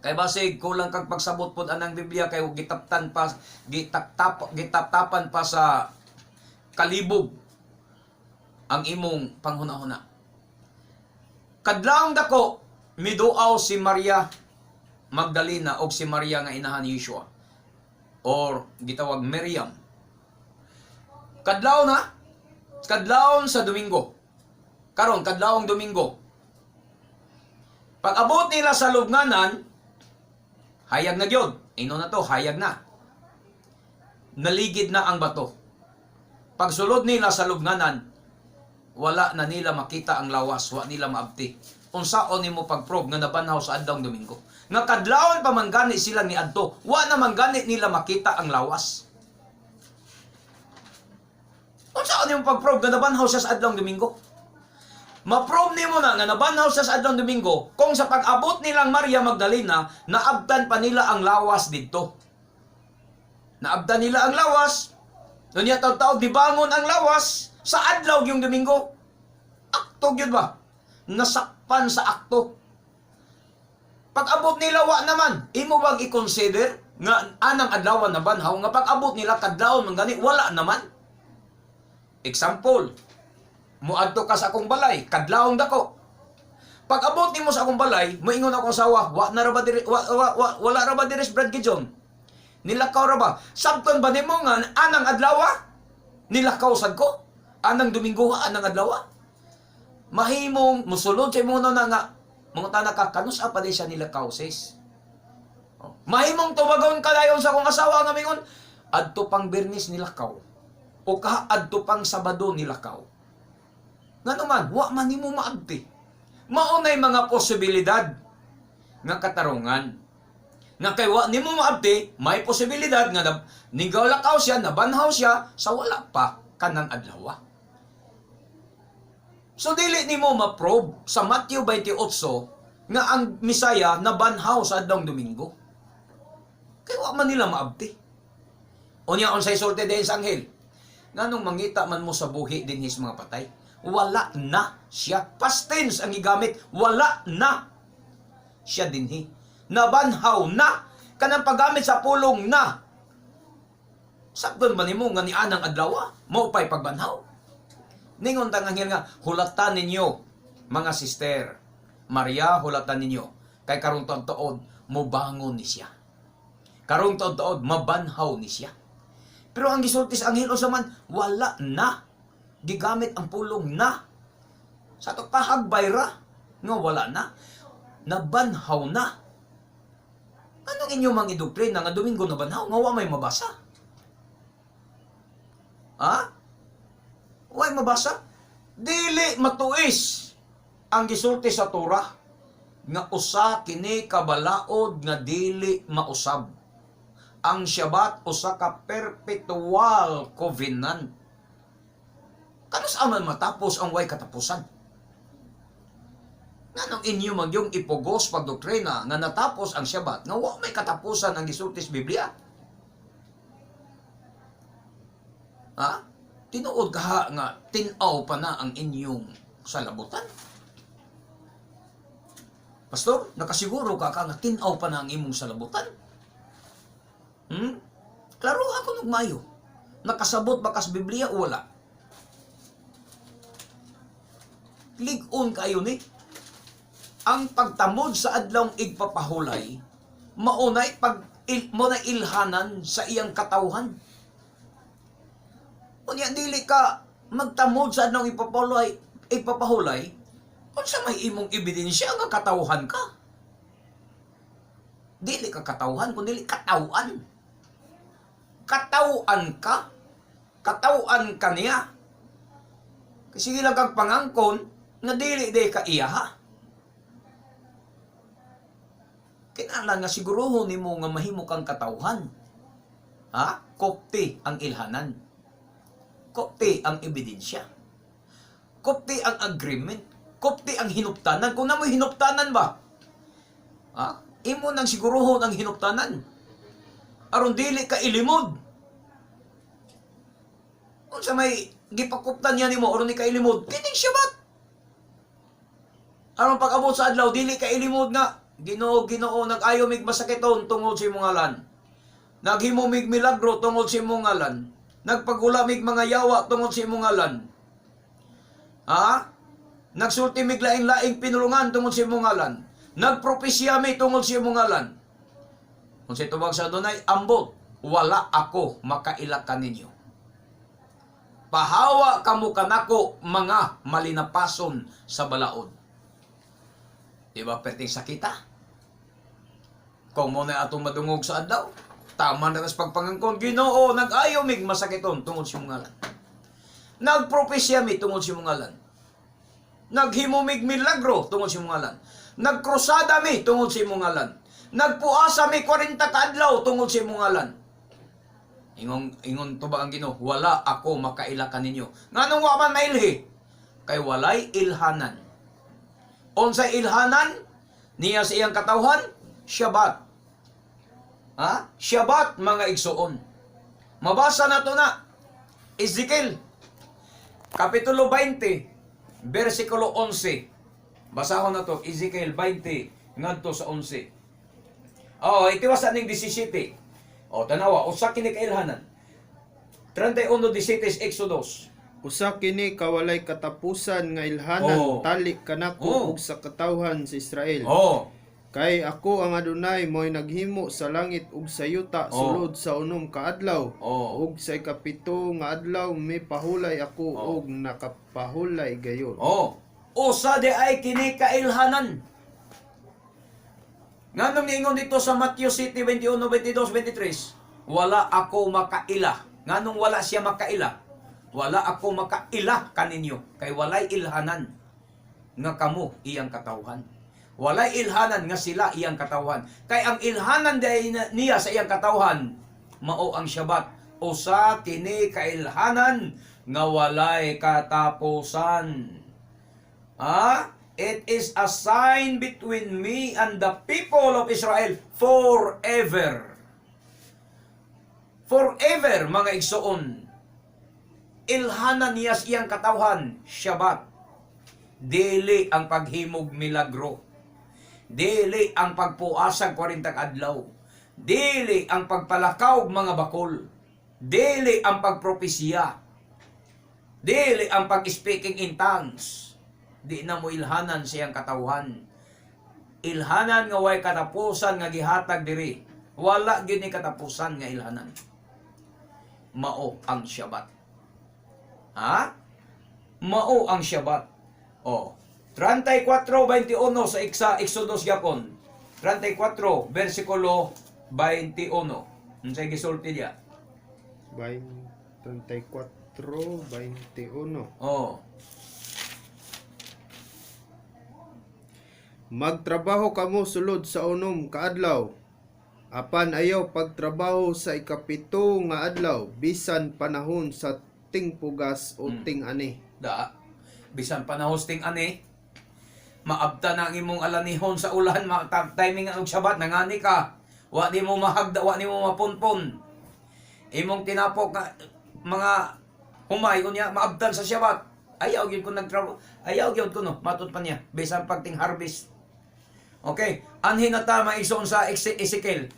Kay basig kulang kag pagsabot pod anang Biblia kay gitaptan pa, gitaptap gitaptapan pa sa kalibog ang imong panghuna-huna. Kadlawng dako miduaw si Maria Magdalena og si Maria nga inahan ni Yeshua or gitawag Miriam. Kadlaw na, kadlawon sa Domingo. Karon kadlawong Domingo. Pag abot nila sa lubnganan, hayag na gyud. Ino na to, hayag na. Naligid na ang bato. Pagsulod nila sa lubnganan, wala na nila makita ang lawas, wa nila maabti. Unsaon nimo pag-prove nga nabanhaw sa adlawng Domingo? Nga kadlawon pa man gani sila ni adto, wa na man gani nila makita ang lawas. Unsaon nimo pag-prove nga nabanhaw siya sa adlawng Domingo? Ma-prove nimo na nga nabanhaw siya sa adlawng Domingo kung sa pag-abot nilang Maria Magdalena, naabtan pa nila ang lawas didto. Naabtan nila ang lawas. Unya taw-taw dibangon ang lawas sa adlaw yung Domingo. Akto gyud ba? Nasakpan sa akto. Pag-abot nila wa naman, imo bang i-consider nga anang adlawan na banhaw nga pag-abot nila kadlawon man gani wala naman? Example, muadto ka sa akong balay, kadlawong dako. Pag abot nimo sa akong balay, moingon akong asawa, wa na ra ba diri, wa, wa, wa, wala ra ba diri si Brad Gideon? Nilakaw ra ba? Sabton ba nimo nga anang adlaw? Nilakaw sad ko? Anang Domingo, anang adlaw? Mahimong musulod sa imong na nga mangutana ka kanus pa di siya nilakaw, sis. Oh. Mahimong tubagon ka dayon sa akong asawa nga mingon adto pang Biyernes nilakaw o ka adto pang Sabado nilakaw. Ngano man, wa man nimo maabti. Mao nay mga posibilidad nga katarungan. Nga kay wa nimo maabti, may posibilidad nga nigalakaw siya, nabanhaw siya sa wala pa kanang adlaw. So dili nimo ma-probe sa Matthew 28 nga ang Misaya nabanhaw sa adlawng Domingo. Kay wa man nila maabti. Unya unsay sulti din sa anghel? Nganong mangita man mo sa buhi dinhi sa mga patay? Wala na siya. Past tense ang gigamit. Wala na siya dinhi. Nabanhaw na. Kanang paggamit sa pulong "na". Sabton ba nimo nga nianang adlaw mao pay pagbanhaw? Ningon tang anghel nga hulatan ninyo mga sister. Maria, hulatan ninyo kay karong tuod mobangon ni siya. Karong tuod mabanhaw ni siya. Pero ang gisulti sa anghel unsa man, wala na. Gigamit ang pulong "na". Sa ato kahagbay ra nga wala na. Nabanhaw na. Anong inyo mga idoktrina nga Domingo nabanhaw nga wa may mabasa? Ha? Way mabasa? Dili matuis ang gisulti sa Torah nga usa kini kabalaod nga dili mausab. Ang Shabbat usa ka perpetual covenant. Kanus aman matapos ang way katapusan? Nganong inyo magyong ipugos pagdoktrina nga natapos ang Shabbat nga wa may katapusan ang gisulti sa Biblia? Ha? Tinuod ka nga tin-aw pa na ang inyong salabutan? Pastor, nakasiguro ka ka nga tin-aw pa na ang imong salabutan? Klaro ako nugmayo. Nakasabot ba kas Biblia o wala? Lig-on kayo ni. Ang pagtamod sa adlawng igpapahulay, maunay pag il, mo na ilhanan sa iyang katawhan. Unya dili ka magtamod sa adlawng igpapahulay, unsa may imong ebidensya nga katawhan ka? Dili ka katawhan, kundi dili katawhan. Katawhan ka. Katawhan ka niya. Kasi lang kang pangangkon nga dili day ka iya ha. Kinahanglan nga siguruhon nimo nga mahimo kang katawhan. Ha? Kopti ang ilhanan. Kopti ang ebidensya. Kopti ang agreement. Kopti ang hinuptanan. Kung namoy hinuptanan ba? Ha? Imo nang siguruhon ang hinuptanan. Aron dili ka ilimod. Unsa may gipakuptan niya nimo aron di ka ilimod, kining Shabbat. Aron pag-abot sa adlaw dili ka ilimod nga Ginoo, Ginoo, nag-ayo mig masakiton tungod sa imong ngalan. Naghimo mig milagro tungod sa imong ngalan. Nagpagula mig mga yawa tungod sa imong ngalan. Ha? Nagsulti mig laing-laing pinulungan tungod sa imong ngalan. Nagpropesya mi tungod sa imong ngalan. Kung sa tubag sa Adonai, ambot, wala ako makaila kaninyo. Pahawa kamo kanako mga malinapason sa balaod. Di ba perting sakita? Kung mo na atong madungog sa adlaw, tama na tas pagpangangkon, Ginoo, nag-ayo mig masakiton tungod sa imong ngalan. Nagpropesya mi tungod sa imong ngalan. Naghimo mig milagro tungod sa imong ngalan. Nagkrusada mi tungod sa imong ngalan. Nagpuasa mi 40 ka adlaw tungod sa imong ngalan. Ingon tubag ang Ginoo, wala ako makaila kaninyo. Nganong wa man mailhi? Kay walay ilhanan. Unsay ilhanan niya sa iyang katawhan? Shabbat. Ha? Shabbat, mga igsuon. Mabasa na to na. Ezekiel Kapitulo 20, versikulo 11. Basahon na to, Ezekiel 20 ngadto sa 11. Oh, itiwas ning 17. Oh, tanawa, usa kini kailhanan. 31:17 Exodus. Usa kini kawalay katapusan nga ilhanan tali kanako ug sa katawhan sa Israel. Kay ako ang Adonai mo'y naghimo sa langit ug sa yuta sulod sa 6 ka adlaw. Ug sa 7 nga adlaw mipahulay ako ug nakapahulay gayon. Oh. Usa di ay kini kailhanan. Nganong niingon dito sa Matthew City 21, 22, 23, wala ako makaila. Nganong wala siya makaila? Wala ako makaila kaninyo kay walay ilhanan nga kamo iyang katawhan. Walay ilhanan nga sila iyang katawhan. Kay ang ilhanan niya sa iyang katawhan, mao ang Shabbat. Usa kini kailhanan nga walay katapusan. Ah, it is a sign between me and the people of Israel forever. Forever, mga igsoon. Ilhanan niya sa iyang katawhan, Shabbat. Dili ang paghimog milagro. Dili ang pagpuasag 40 adlaw. Dili ang pagpalakaw mga bakol. Dili ang pagpropesiya. Dili ang pag-speaking in tongues. Di na mo ilhanan siyang katawhan. Ilhanan nga way katapusan nga gihatag diri. Wala gyud ni katapusan nga ilhanan. Mao ang Shabbat. Ha? Mao ang Shabbat. Oh. 34:21 sa iksa Exodus gyapon. 34 versikulo 21. Unsay gisulti diya? 34:21. Oh. Magtrabaho kamo sulod sa 6 ka adlaw. Apan ayaw pagtrabaho sa 7 nga adlaw bisan panahon sa tingpugas o ting-ani. Da. Bisan panahon ting ani, maabta na ang imong alanihon sa ulan, timing ang Sabat, nangani ka. Wa ni mo mahagda, wa ni mo mapunpon. Imong tinapok nga mga humay unya maabtan sa Sabat. Ayaw gyud ko nagtrabaho. Ayaw gyud ko no, matud pa niya bisan pagting harvest. Okay, anhin na ta maigsoon sa Ezekiel.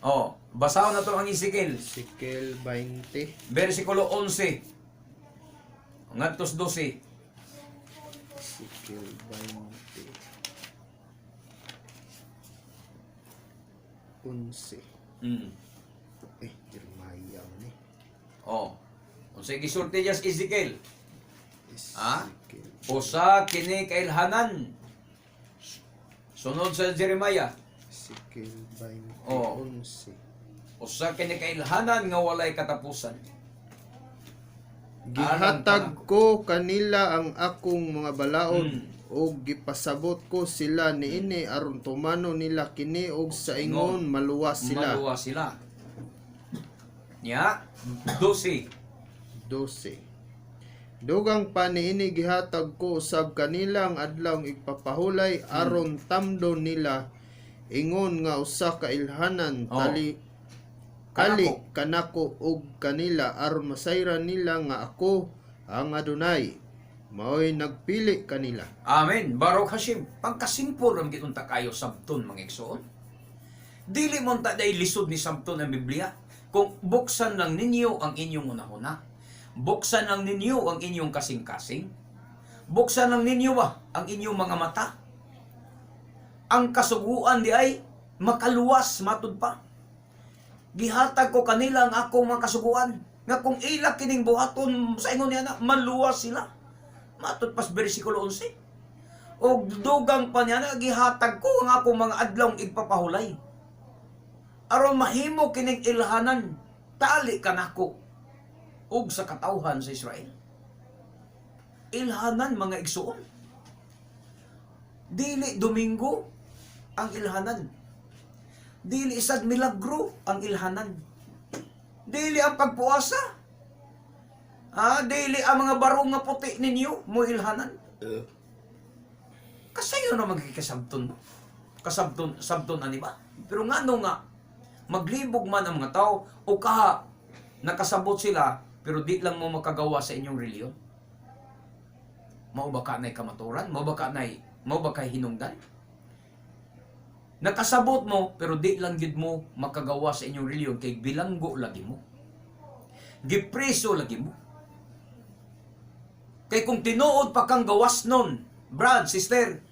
Oh, basahon na to ang Ezekiel. Ezekiel 20. Versikulo 11 ngadto sa 12. Ezekiel 20. 11. Eh, Jeremiah man eh. Oh. Unsay gisulti niya sa Ezekiel? Ah? Ezekiel. Usa kini kailhanan. Sunod sa Jeremiah. Ezekiel 20. Oh. 11. Usa kini kailhanan nga walay katapusan. Gihatag ko kanila ang akong mga balaod ug gipasabot ko sila niini aron tumano nila kini ug sa ingon maluwas sila. Maluwa sila. Nya, 12. 12. Dugang pa niini gihatag ko usab kanila ang adlawng igpapahulay aron tamdo nila ingon nga usa ka ilhanan tali kali kanako og kanila aron masayran nila nga ako ang Adonai maoy nagpili kanila. Amen. Baruch Hashem. Pagkasimpol ang gitunta kayo sabton mga igsoon. Dili mo ta day lisod ni sabton ang Biblia. Kung buksan lang ninyo ang inyong unahuna, buksan lang ninyo ang inyong kasing-kasing, buksan lang ninyo ba ang inyong mga mata. Ang kasuguan di ay makaluwas matud pa. Gihatag ko kanila ang akong mga kasuguan nga kung ila kining buhaton sa ingon niya na maluwas sila. Matud pas bersikulo 11. Og dugang pa niya na gihatag ko ang akong mga adlawng igpapahulay. Aron mahimo kining ilhanan, tali kanako ug sa katawhan sa Israel. Ilhanan mga igsuon. Dili Domingo ang ilhanan. Dili isag milagro ang ilhanan. Dili ang pagpuasa. Ah, dili ang mga barong nga puti ninyo mo ilhanan. Kasayo na magkikasabton mo. Kasabton, sabton ani ba? Pero ngano nga, maglibog man ang mga tao o kaha nakasabot sila pero di lang mo makagawa sa inyong reliyon. Mao ba ka na'y kamaturan? Mao ba ka na'y, mao ba kay hinungdan? Nakasabot mo pero di lang gid mo makagawa sa inyong reliyon kay bilanggo lagi mo. Gipreso lagi mo. Kay kung tinuod pa kang gawas nun, brad, sister,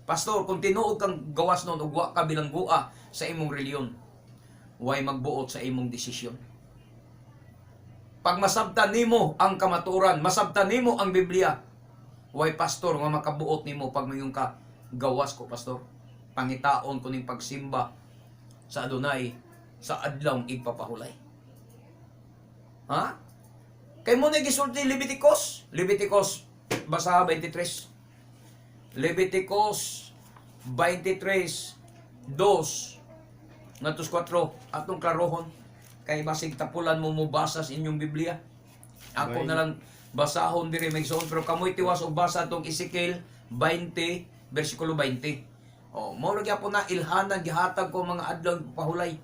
pastor, kung tinuod kang gawas nun ug wa ka bilanggoa sa imong reliyon, way magbuot sa imong desisyon. Pag masabtan nimo ang kamatuoran, masabtan nimo ang Biblia, way pastor nga makabuot nimo pag mayon ka, gawas ko pastor. Pangitaon ko ning pagsimba sa Adonai sa adlawng igpapahulay. Ha? Kay mo na gisulti Leviticus. Leviticus, basa 23. Leviticus 23, 2, ngadto sa 4, atong klarohon. Kay basig tapulan mo mo basa sa inyong Biblia. Ako na lang basahon diri may suon pero kamoy tiwas og basa atong Ezekiel 20 versikulo 20. Oh, mao ra gyapon na ilhanan gihatag ko mga adlaw pahulay.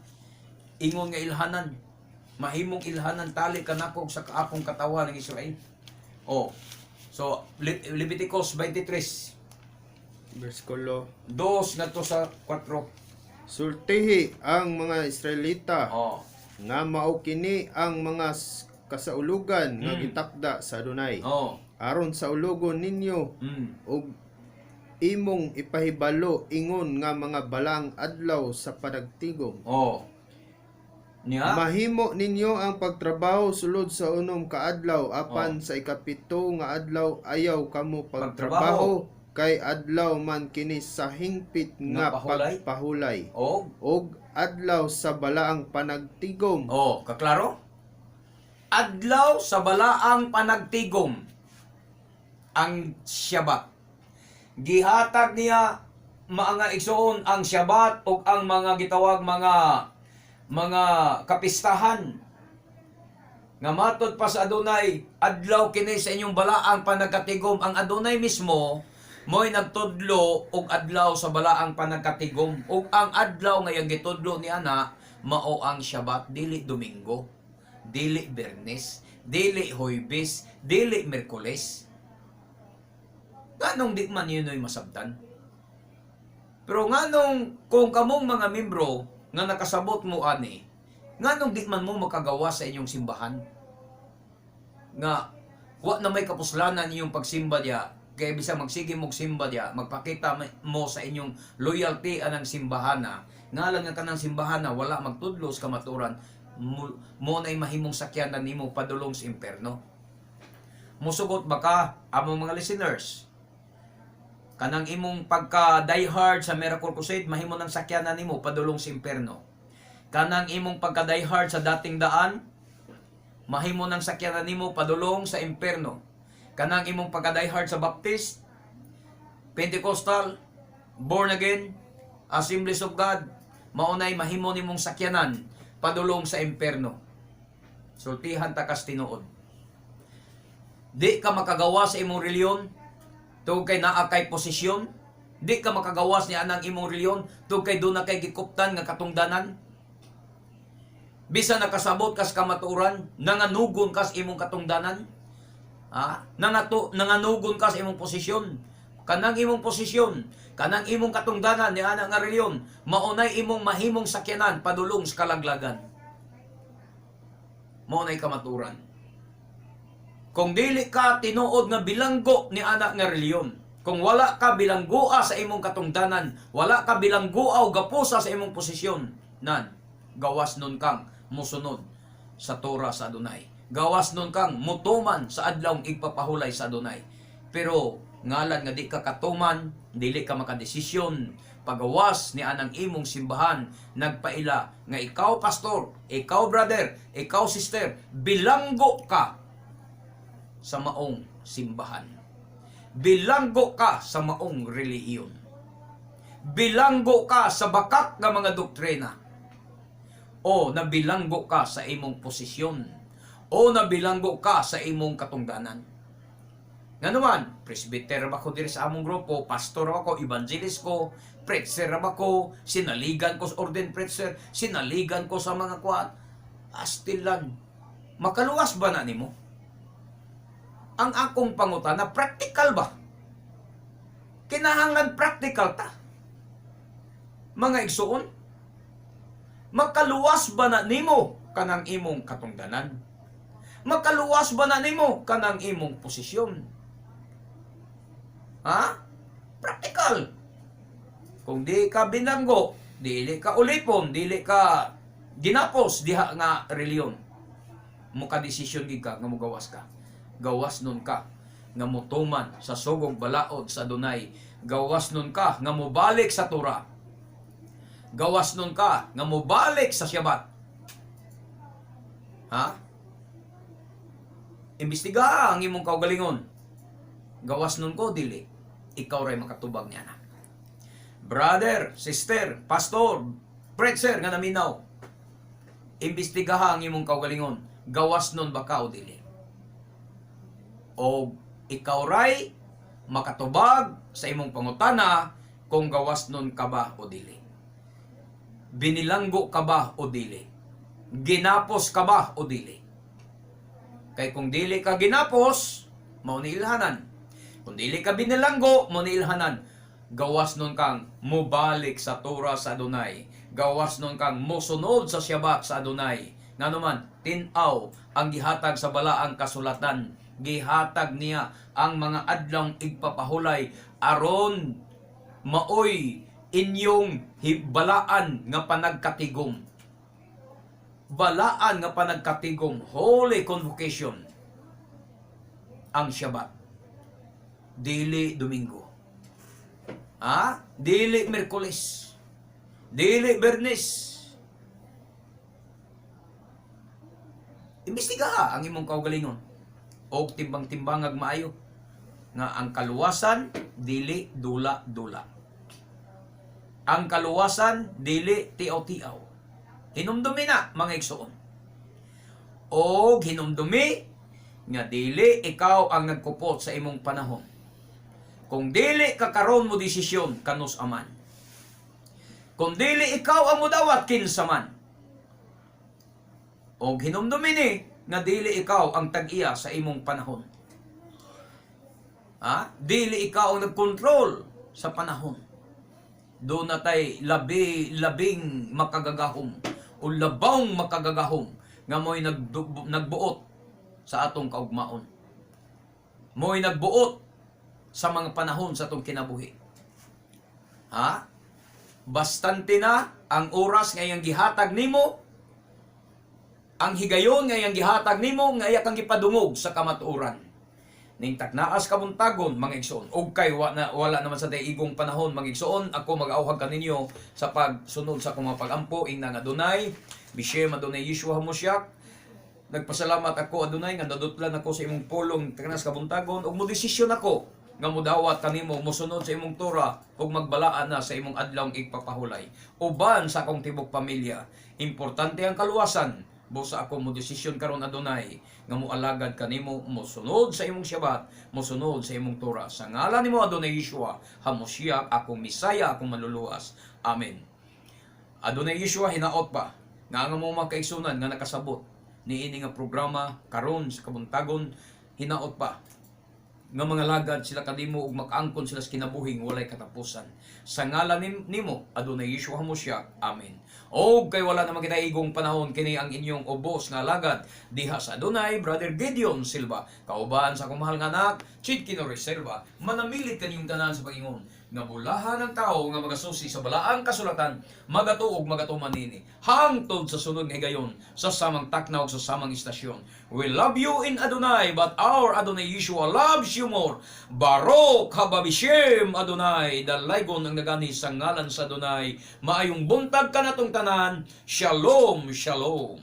Ingon nga ilhanan. Mahimong ilhanan tali kanako sa akong katawan ng Israel. Oh. So Leviticus 23 Bersikulo 2 ngadto sa 4. Sultihi ang mga Israelita Oh. nga mao kini ang mga kasaulugan nga gitakda sa Adonai. Oh. Aron sa ulugon ninyo ug imong ipahibalo ingon nga mga balang adlaw sa panagtigom. Oh. Niya. Mahimo ninyo ang pagtrabaho sulod sa 6 ka adlaw, apan sa ikapito nga adlaw ayaw kamo Pagtrabaho. pagtrabaho, kay adlaw man kini sa hingpit Nga nga pahulay? pagpahulay Og og adlaw sa balaang panagtigom. Oh, kaklaro? Adlaw sa balaang panagtigom ang Syabat. Gihatag niya, mga igsoon, ang Syabat ug ang mga gitawag mga kapistahan nga matod pa sa Adunay, adlaw kini sa inyong balaang panagkatigom. Ang Adunay mismo mo'y nagtudlo og adlaw sa balaang panagkatigom, ug ang adlaw nga iyang gitudlo ni ana mao ang Syabat, dili Domingo, dili Bernes, dili Huwebes, dili Miyerkules. Nganong di man yun o'y masabtan? Pero nganong kung kamong mga membro nga nakasabot mo ani, nganong di man mo makagawa sa inyong simbahan? Nga wa na may kapuslanan inyong pagsimba diya, kaya bisa magsige mong simba diya, magpakita mo sa inyong loyalty anang simbahana, nga lang nga kanang simbahana wala magtudlo sa kamaturan, mo na'y mahimong sakyanan nimo padulong sa imperno. Musugot ba ka, among mga listeners? Kanang imong pagka diehard sa Miracle Crusade, mahimo ng sakyanan nimo padulong sa imperno. Kanang imong pagka diehard sa Dating Daan, mahimo ng sakyanan nimo padulong sa imperno. Kanang imong pagka diehard sa Baptist, Pentecostal, Born Again, Assemblies of God, maunay mahimo nimong sakyanan padulong sa imperno. Sultihan ta kas tinuod. Di ka makagawa sa imong reliyon tungod kay naa kay posisyon. Di ka makagawas ni anang imong reliyon tungod kay duna kay gikuptan nga katungdanan. Bisa nakasabot kas kamatuoran, nanganugon kas imong katungdanan. Ha? Nanganugon kas imong posisyon. Kanang imong posisyon, kanang imong katungdanan ni ana nga reliyon, maunay imong mahimong sakyanan padulong sa kalaglagan. Maunay kamaturan. Kung dili ka tinuod nga bilanggo ni ana nga reliyon, kung wala ka bilanggoa sa imong katungdanan, wala ka bilanggoa o gapusa sa imong posisyon, nan, gawas nun kang musunod sa Torah sa Adunay. Gawas nun kang mutuman sa adlawng igpapahulay sa Adunay. Pero ngalan nga di ka katuman, dili ka makadesisyon, pagawas ni anang imong simbahan, nagpaila nga ikaw pastor, ikaw brother, ikaw sister, bilanggo ka sa maong simbahan. Bilanggo ka sa maong relihiyon. Bilanggo ka sa bakak nga mga doktrina. O nabilanggo ka sa imong posisyon. O nabilanggo ka sa imong katungdanan. Nga naman, presbyter ba ko diri sa among grupo, pastor ba ko, evangelist ko, preacher ba ko, sinaligan ko sa ordained preacher, sinaligan ko sa mga kuan. Astilan. Makaluwas ba na nimo? Ang akong pangutana, practical ba? Kinahanglan practical ta. Mga igsuon, makaluwas ba na nimo kanang imong katungdanan? Makaluwas ba na nimo kanang imong posisyon? Ha? Practical. Kung di ka binanggo, dili ka ulipon, dili ka ginapos diha nga reliyon, muka desisyon gid ka nga mugawas ka. Gawas nun ka nga mutuman sa sugong balaod sa Adunay. Gawas nun ka nga mobalik sa Torah. Gawas nun ka nga mobalik sa Syabat. Ha? Imbestiga ang imong kaugalingon. Gawas nun ko, dili. Ikaw ray makatubag niya na. Brother, sister, pastor, preacher nga naminaw. Imbestigaha ang imong kaugalingon. Gawas nun ba ka o dili? O ikaw ray makatubag sa imong pangutana kung gawas nun ka ba o dili. Binilanggo ka ba o dili? Ginapos ka ba o dili? Kay kung dili ka ginapos, mao ni ilhanan. Kung dili ka binilanggo, mao ni ilhanan. Gawas nun kang mobalik sa Torah sa Adonai. Gawas nun kang mosunod sa Syabat sa Adonai. Nga naman, tin-aw ang gihatag sa balaang kasulatan. Gihatag niya ang mga adlawng igpapahulay aron maoy inyong balaan nga panagkatigom. Balaan nga panagkatigom, holy convocation, ang Shabbat. Dili Domingo. Ha? Dili Miyerkules. Dili Biyernes. Imbestigaha ang imong kaugalingon. Og timbang-timbangag maayo nga ang kaluwasan dili dula-dula. Ang kaluwasan dili tiaw-tiaw. Hinumdumi na, mga igsoon. Og hinumdumi nga dili ikaw ang nagkupot sa imong panahon. Kung dili ka karon mo desisyon, kanus aman. Kung dili ikaw ang mudawat, kinsa man. Og hinumdumi ni nga dili ikaw ang tag-iya sa imong panahon. Ha? Dili ikaw ang nagkontrol sa panahon. Doon na tay labing makagagahom o labawng makagagahom nga mo'y nagbuot sa atong kaugmaon. Mo'y nagbuot sa mga panahon sa atong kinabuhi. Ha? Bastante na ang oras nga iyang gihatag nimo, ang higayon nga iyang gihatag nimo nga iya kang gipadungog sa kamatuoran. Ning taknaas kabuntagon, mga igsoon, ug kay wala naman sa igong panahon, mga igsoon, ako mag-auhag kaninyo sa pagsunod sa akong mga pag-ampo ingna nga Adonai, Bishem Adonai Yeshua Hamashiach. Nagpasalamat ako, Adonai, nga nadutlan ako sa imong pulong taknaas kabuntagon ug mo desisyon ako nga modawat kanimo, mosunod sa imong Torah ug magbalaan na sa imong adlawng igpapahulay uban sa akong tibok pamilya. Importante ang kaluwasan. Busa ako mo desisyon karon, Adonai, nga moalagad kanimo, mosunod sa imong Shabbat, mosunod sa imong Torah, sa ngalan nimo, Adonai Yeshua Hamashiach, akong Misaya, akong Manluluwas. Amen. Adonai Yeshua, hinaot pa nga ang mga kaigsunan nga nakasabot niini nga programa karon sa kabuntagon, hinaot pa nga mga lagad sila kanimo ug makaangkon sila sa kinabuhing walay katapusan. Sa ngalan nimo, Adonai Yeshua Hamashiach. Amen. Og kay wala naman kita igong panahon, kini ang inyong ubos nga alagad diha sa Adonai, Brother Gideon Silva. Kauban sa akong mahal nga anak, Chit Kinori Silva, manamilit kaninyong tanan sa pag-ingon nga bulahan ang tao nga magasusi sa balaang kasulatan, magatuog magatuman nini. Hangtod sa sunod nga higayon, sa samang takna ug sa samang istasyon. We love you in Adonai, but our Adonai Yeshua loves you more. Baruch haba bishem Adonai, dalaygon ang nagani sa ngalan sa Adonai. Maayong buntag kanatong tanan. Shalom, shalom.